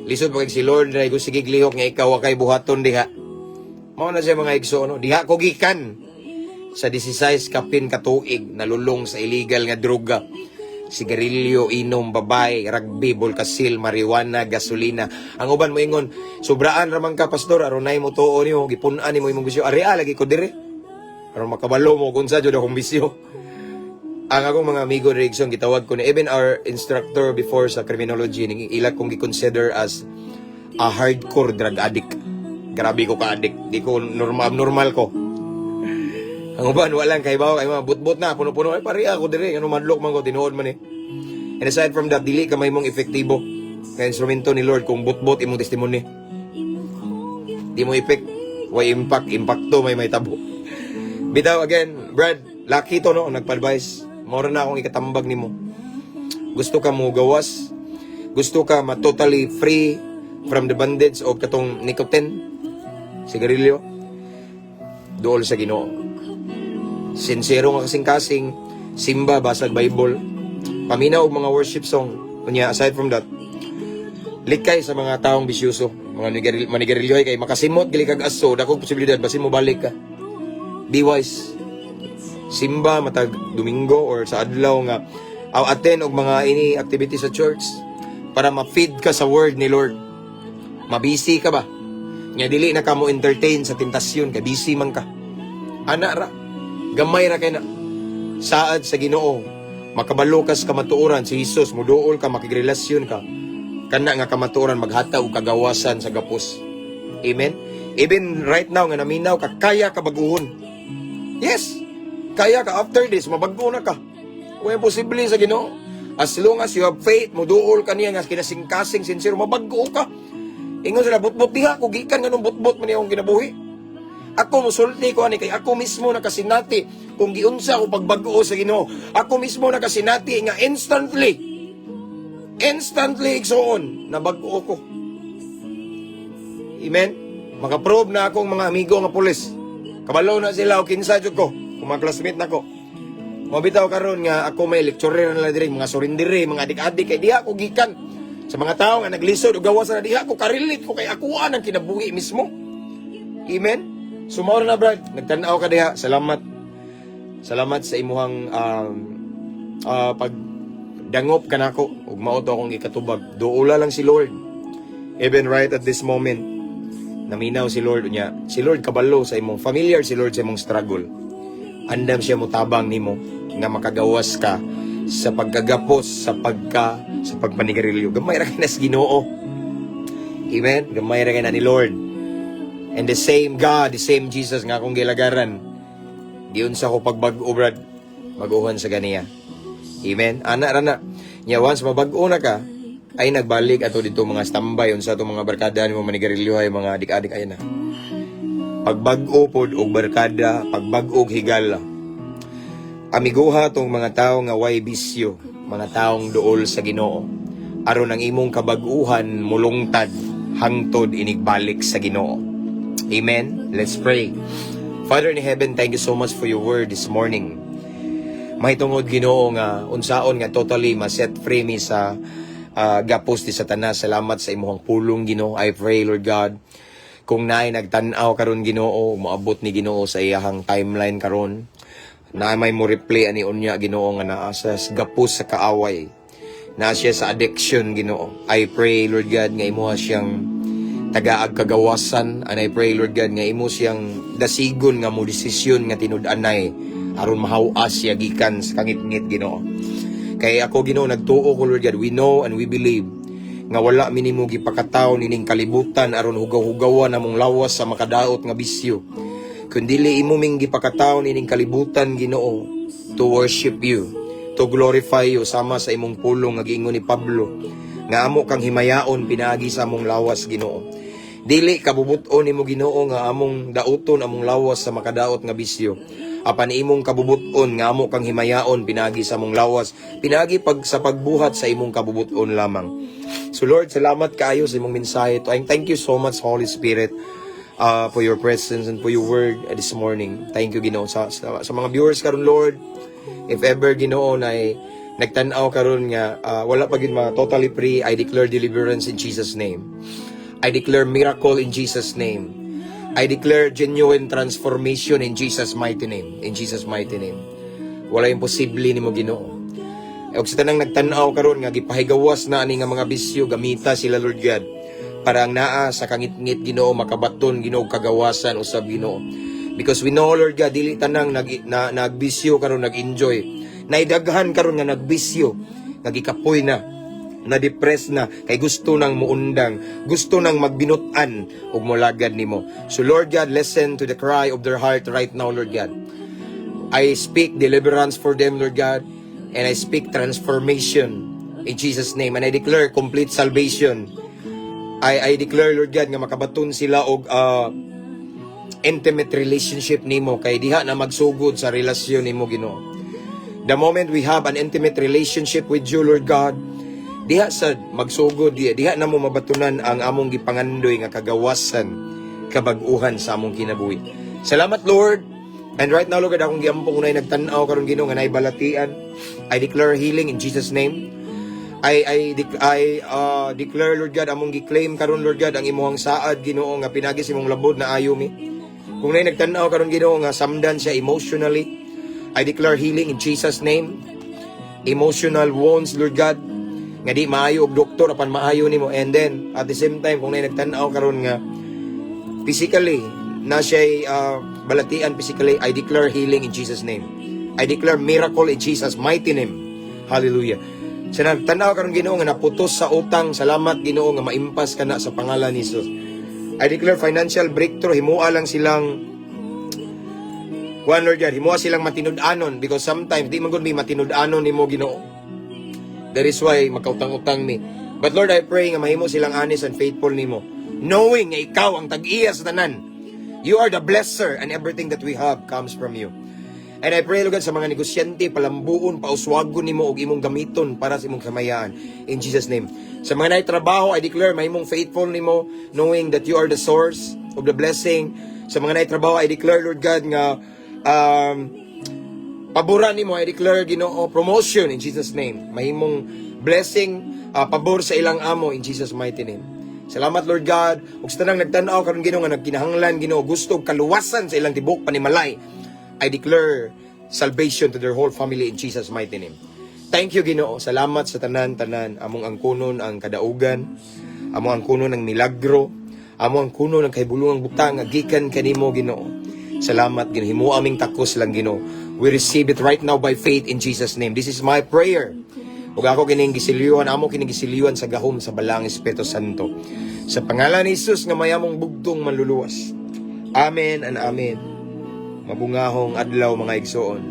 Lisod pa kay si Lord na sige lihok nga ikaw wa kay buhaton diha. Mao na siya, mga igsoon, no? Diha ko gikan sa 16 kapin katuig nalulong sa illegal nga droga. Sigarilyo, inom, babay, rugby, bolkasil, marijuana, gasolina. Ang uban mo ingon, "Sobraan raman ka, pastor, aron nay mo tuo nimo, gipun-an nimo imong bisyo." Ari lagi ko dire. Aron makabalo mo kung sa jud akong bisyo. Ang akong mga amigo Rigson, gitawag ko ni even our instructor before sa criminology, ning ila kong gi-consider as a hardcore drug addict. Grabe ko ka-addict. Di ko normal, abnormal ko. Ang uban walang kay bawo kay mga butbot na puno-puno ay pare ako dire ano madlok man ko, tinuod man eh. And aside from that, dili ka mahimong epektibo nga instrumento ni Lord kung butbot imong testimony. Di mo effect, way impact, impacto may may tabo. Bitaw again, Brad, lucky to no, nagpa-advise. Mora na akong ikatambag nimo. Gusto ka mo gawas, gusto ka ma totally free from the bondage of katong nicotine, sigarilyo, duol sa Ginoo. Sincero nga kasing-kasing, simba, basag Bible, paminaw og mga worship song. Unya, aside from that, likay sa mga taong bisyoso, mga manigarilyo kay makasimot gali kag aso, dakong posibilidad basin mo balik ka. Be wise. Simba matag Domingo or sa adlaw nga aw attend og mga ini activity sa church para ma-feed ka sa word ni Lord. Mabisi ka ba? Nya dili na ka mo entertain sa tentasyon kay busy man ka. Ana ra. Gamay ra kay na. Saad sa Ginoo. Makabalo ka sa kamatuoran si Jesus, muduol ka, makigrelasyon ka. Kana nga kamatuoran maghatag og kagawasan sa gapos. Amen. Even right now nga naminaw ka, kaya ka baguhon. Yes. Kaya ka after this, mabago na ka. Kung imposible sa Ginoo. As long as you have faith, muduol ka niya nga kinasingkasing, sincere, mabago ka. Ingon sila, "Butbot diha, kung gikan nga nung butbot man akong kinabuhi." Ako musulti ko ani kay ako mismo nakasinati kung giunsa ko pagbag-o sa Ginoo. Ako mismo nakasinati nga instantly, instantly, igsoon, nabag-o ko. Amen? Makaprove na akong mga amigo nga pulis. Kabalo na sila o kinsa jud ko. Kung mga classmate na ko. Mabitaw karon nga ako may lecturer na nila diri, mga surrendere, mga adik-adik kay diha ko gikan. Sa mga tao nga naglisod og gawas na diha ko karelate ko kay ako ang kinabuhi mismo. Amen? So mao na, Brad, nagtan-aw ka diha. Salamat. Salamat sa imuhang pag dangop kanako ug mao to akong ikatubag. Duola lang si Lord. Even right at this moment, naminaw si Lord unya. Si Lord kabalo sa imong familiar, si Lord sa imong struggle. Andam siya motabang nimo nga makagawas ka sa pagkagapos sa pagpanigarilyo. Gamay ra kay nas Ginoo. Amen. Gamay ra kay na ni Lord. And the same God, the same Jesus nga akong gilagaran. Giunsa ko pagbag-o, Brad. Baguhan sa ganiya. Amen. Ana ra na. Nya once mabag-o na ka, ay nagbalik ato dito mga standby unsa to mga barkada nimo manigarilyo ay mga adik-adik ay na. Pagbag-o pod og barkada, pagbag-o og higala. Amiguha tong mga tao nga way bisyo, mga taong duol sa Ginoo. Aron ang imong kabag-uhan mulungtad hangtod inigbalik sa Ginoo. Amen. Let's pray. Father in heaven, thank you so much for your word this morning. Mahitungod, Ginoo, nga unsaon nga totally ma-set free mi sa gapos ni Satanas. Salamat sa imong pulong, Ginoo. I pray, Lord God, kung naay nagtan-aw karon, Ginoo, moabot ni, Ginoo, sa iyahang timeline karon. Na may mo replay ani unya, Ginoo, nga naa sa gapos sa kaaway. Na siya sa addiction, Ginoo. I pray, Lord God, nga imuha siyang tagaag kagawasan and I pray, Lord God, nga imo siyang dasigon nga mo desisyon nga tinud-anay aron mahaw-as siya gikan sa kangitngit, Ginoo. Kay ako, Ginoo, nagtuo ko, Lord God, we know and we believe nga wala minimo gipakataw nining kalibutan aron hugaw-hugawan among lawas sa makadaot nga bisyo. Kundili imo ming gipakataw nining kalibutan, Ginoo, to worship you, to glorify you, sama sa imong pulong nga giingon ni Pablo nga amo kang himayaon pinaagi sa among lawas, Ginoo. Dili kabubut-on nimo, Ginoo, nga among dauton among lawas sa makadaot nga bisyo. Apan imong kabubuton nga amo kang himayaon pinagi sa among lawas, pinagi pag sa pagbuhat sa imong kabubuton lamang. So Lord, salamat kaayo sa imong mensahe. To and thank you so much, Holy Spirit, for your presence and for your word this morning. Thank you, Ginoo, sa mga viewers karon, Lord. If ever, Ginoo, na nagtan-aw karon nga wala pa gid ma totally free, I declare deliverance in Jesus' name. I declare miracle in Jesus' name. I declare genuine transformation in Jesus' mighty name. In Jesus' mighty name. Wala imposible nimo, Ginoo. Ug sa tanang nagtan-aw karon nga gipahigawas na ani nga mga bisyo, gamita sila, Lord God, para ang naa sa kangitngit, Ginoo, makabaton, Ginoo, kagawasan usab, Ginoo. Because we know, Lord God, dili tanang nagbisyo karon nag-enjoy. Naidaghan karon nga nagbisyo, nagikapoy na, na-depress na, kay gusto nang muundang, gusto nang magbinut-an ug molagad nimo. So Lord God, listen to the cry of their heart right now, Lord God. I speak deliverance for them, Lord God, and I speak transformation in Jesus' name, and I declare complete salvation. I declare, Lord God, nga makabaton sila og intimate relationship nimo, kay diha na magsugod sa relasyon nimo, Ginoo. The moment we have an intimate relationship with you, Lord God, diha sad magsugod diha, diha na mo mabatunan ang among gipangandoy nga kagawasan, kabag-uhan sa among kinabuhi. Salamat, Lord. And right now, Lord God, akong giampong unay nagtan-aw karon, Ginoo, nga naay balatian. I declare healing in Jesus' name. I declare, Lord God, among gi-claim karon, Lord God, ang imuhang saad, Ginoo, nga pinagi sa imong labod na ayo mi. Kung naay nagtan-aw karon, Ginoo, nga samdan siya emotionally, I declare healing in Jesus' name. Emotional wounds, Lord God, nga di maayo og doktor apan maayo nimo. And then at the same time, kung naay nagtan-aw karon nga physically na siya balatian physically, I declare healing in Jesus' name. I declare miracle in Jesus' mighty name. Hallelujah. Sa nagtanaw karon, Ginoo, nga naputos sa utang, salamat, Ginoo, nga maimpas ka na sa pangalan ni Jesus. I declare financial breakthrough, himua lang silang kuan, Lord God, himua silang matinud-anon, because sometimes di man gud mi matinud-anon nimo, Ginoo. That is why makautang-utang mi. But Lord, I pray nga mahimo silang honest and faithful nimo. Knowing nga ikaw ang tag-iya sa tanan. You are the blesser and everything that we have comes from you. And I pray, Lord God, sa mga negosyante, palambuon, pauswagon nimo og imong gamiton para sa imong kamayaan. In Jesus' name. Sa mga naay trabaho, I declare mahimong faithful nimo, knowing that you are the source of the blessing. Sa mga naay trabaho, I declare, Lord God, nga paboran nimo, I declare, Ginoo, promotion in Jesus' name. Mahimong blessing, pabor sa ilang amo in Jesus' mighty name. Salamat, Lord God. Ug sa tanang nagtan-aw karon, Ginoo, nga nagkinahanglan, Ginoo, gusto og kaluwasan sa ilang tibok panimalay, I declare salvation to their whole family in Jesus' mighty name. Thank you, Ginoo. Salamat sa tanan-tanan. Among angkunon ang kadaugan. Among angkunon ang milagro. Among angkunon ang kahibulungang butang nga gikan kanimo, Ginoo. Salamat, Ginoo. Himo aming takos lang, Ginoo. We receive it right now by faith in Jesus' name. This is my prayer. Ug ako kining gisiliwan, amo kining gisiliwan sa gahom sa Balaang Espiritu Santo. Sa pangalan ni Jesus nga mayamong bugtong manluluwas. Amen and amen. Mabungahong adlaw, mga igsoon.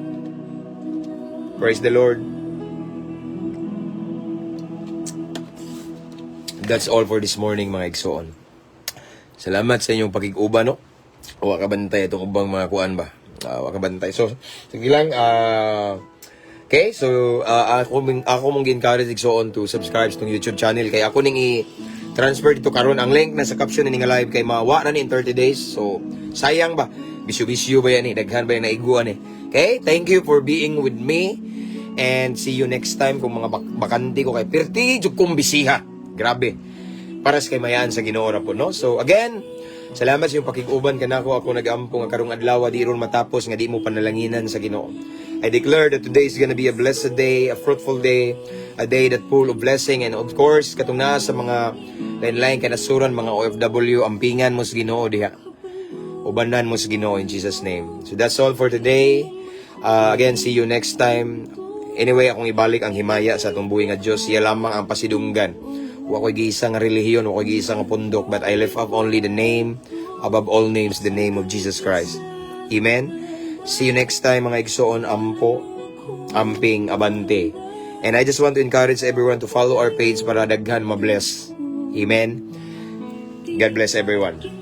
Praise the Lord. That's all for this morning, mga igsoon. Salamat sa inyong pakig-uban, no? Wa ka bantay itong ubang mga kuan ba? Wa ka bantay. So, sige lang, okay, so ako mong gi-encourage, igsoon, to subscribe sa itong YouTube channel kay ako ning i-transfer dito karon. Ang link na sa caption ni nga live kay mawa na ni in 30 days. So, sayang ba? Bisyo-bisyo ba yan eh? Daghan ba yung naiguan eh? Okay, thank you for being with me and see you next time kung mga bakante ko kay pirti jud kong bisiha. Grabe. Para sa kaymayaan sa Ginoo ra po, no? So again, salamat sa inyong pakig-uban kanako. Ako nag-ampo nga karong adlaw di ron matapos nga di mo panalanginan sa Ginoo. I declare that today is gonna be a blessed day, a fruitful day, a day that full of blessing, and of course katong naa sa mga lain-lain kanasuran, mga OFW, ampingan mo sa Ginoo diha. Ubanan mo sa Ginoo in Jesus' name. So that's all for today. Again, see you next time. Anyway, akong ibalik ang himaya sa atong buhi nga Diyos. Siya lamang ang pasidunggan. Wa ko'y giisa nga relihiyon, wa ko'y giisa nga pundok, but I lift up only the name above all names, the name of Jesus Christ. Amen. See you next time, mga igsoon. Ampo, amping, abante. And I just want to encourage everyone to follow our page para daghan mabless. Amen. God bless everyone.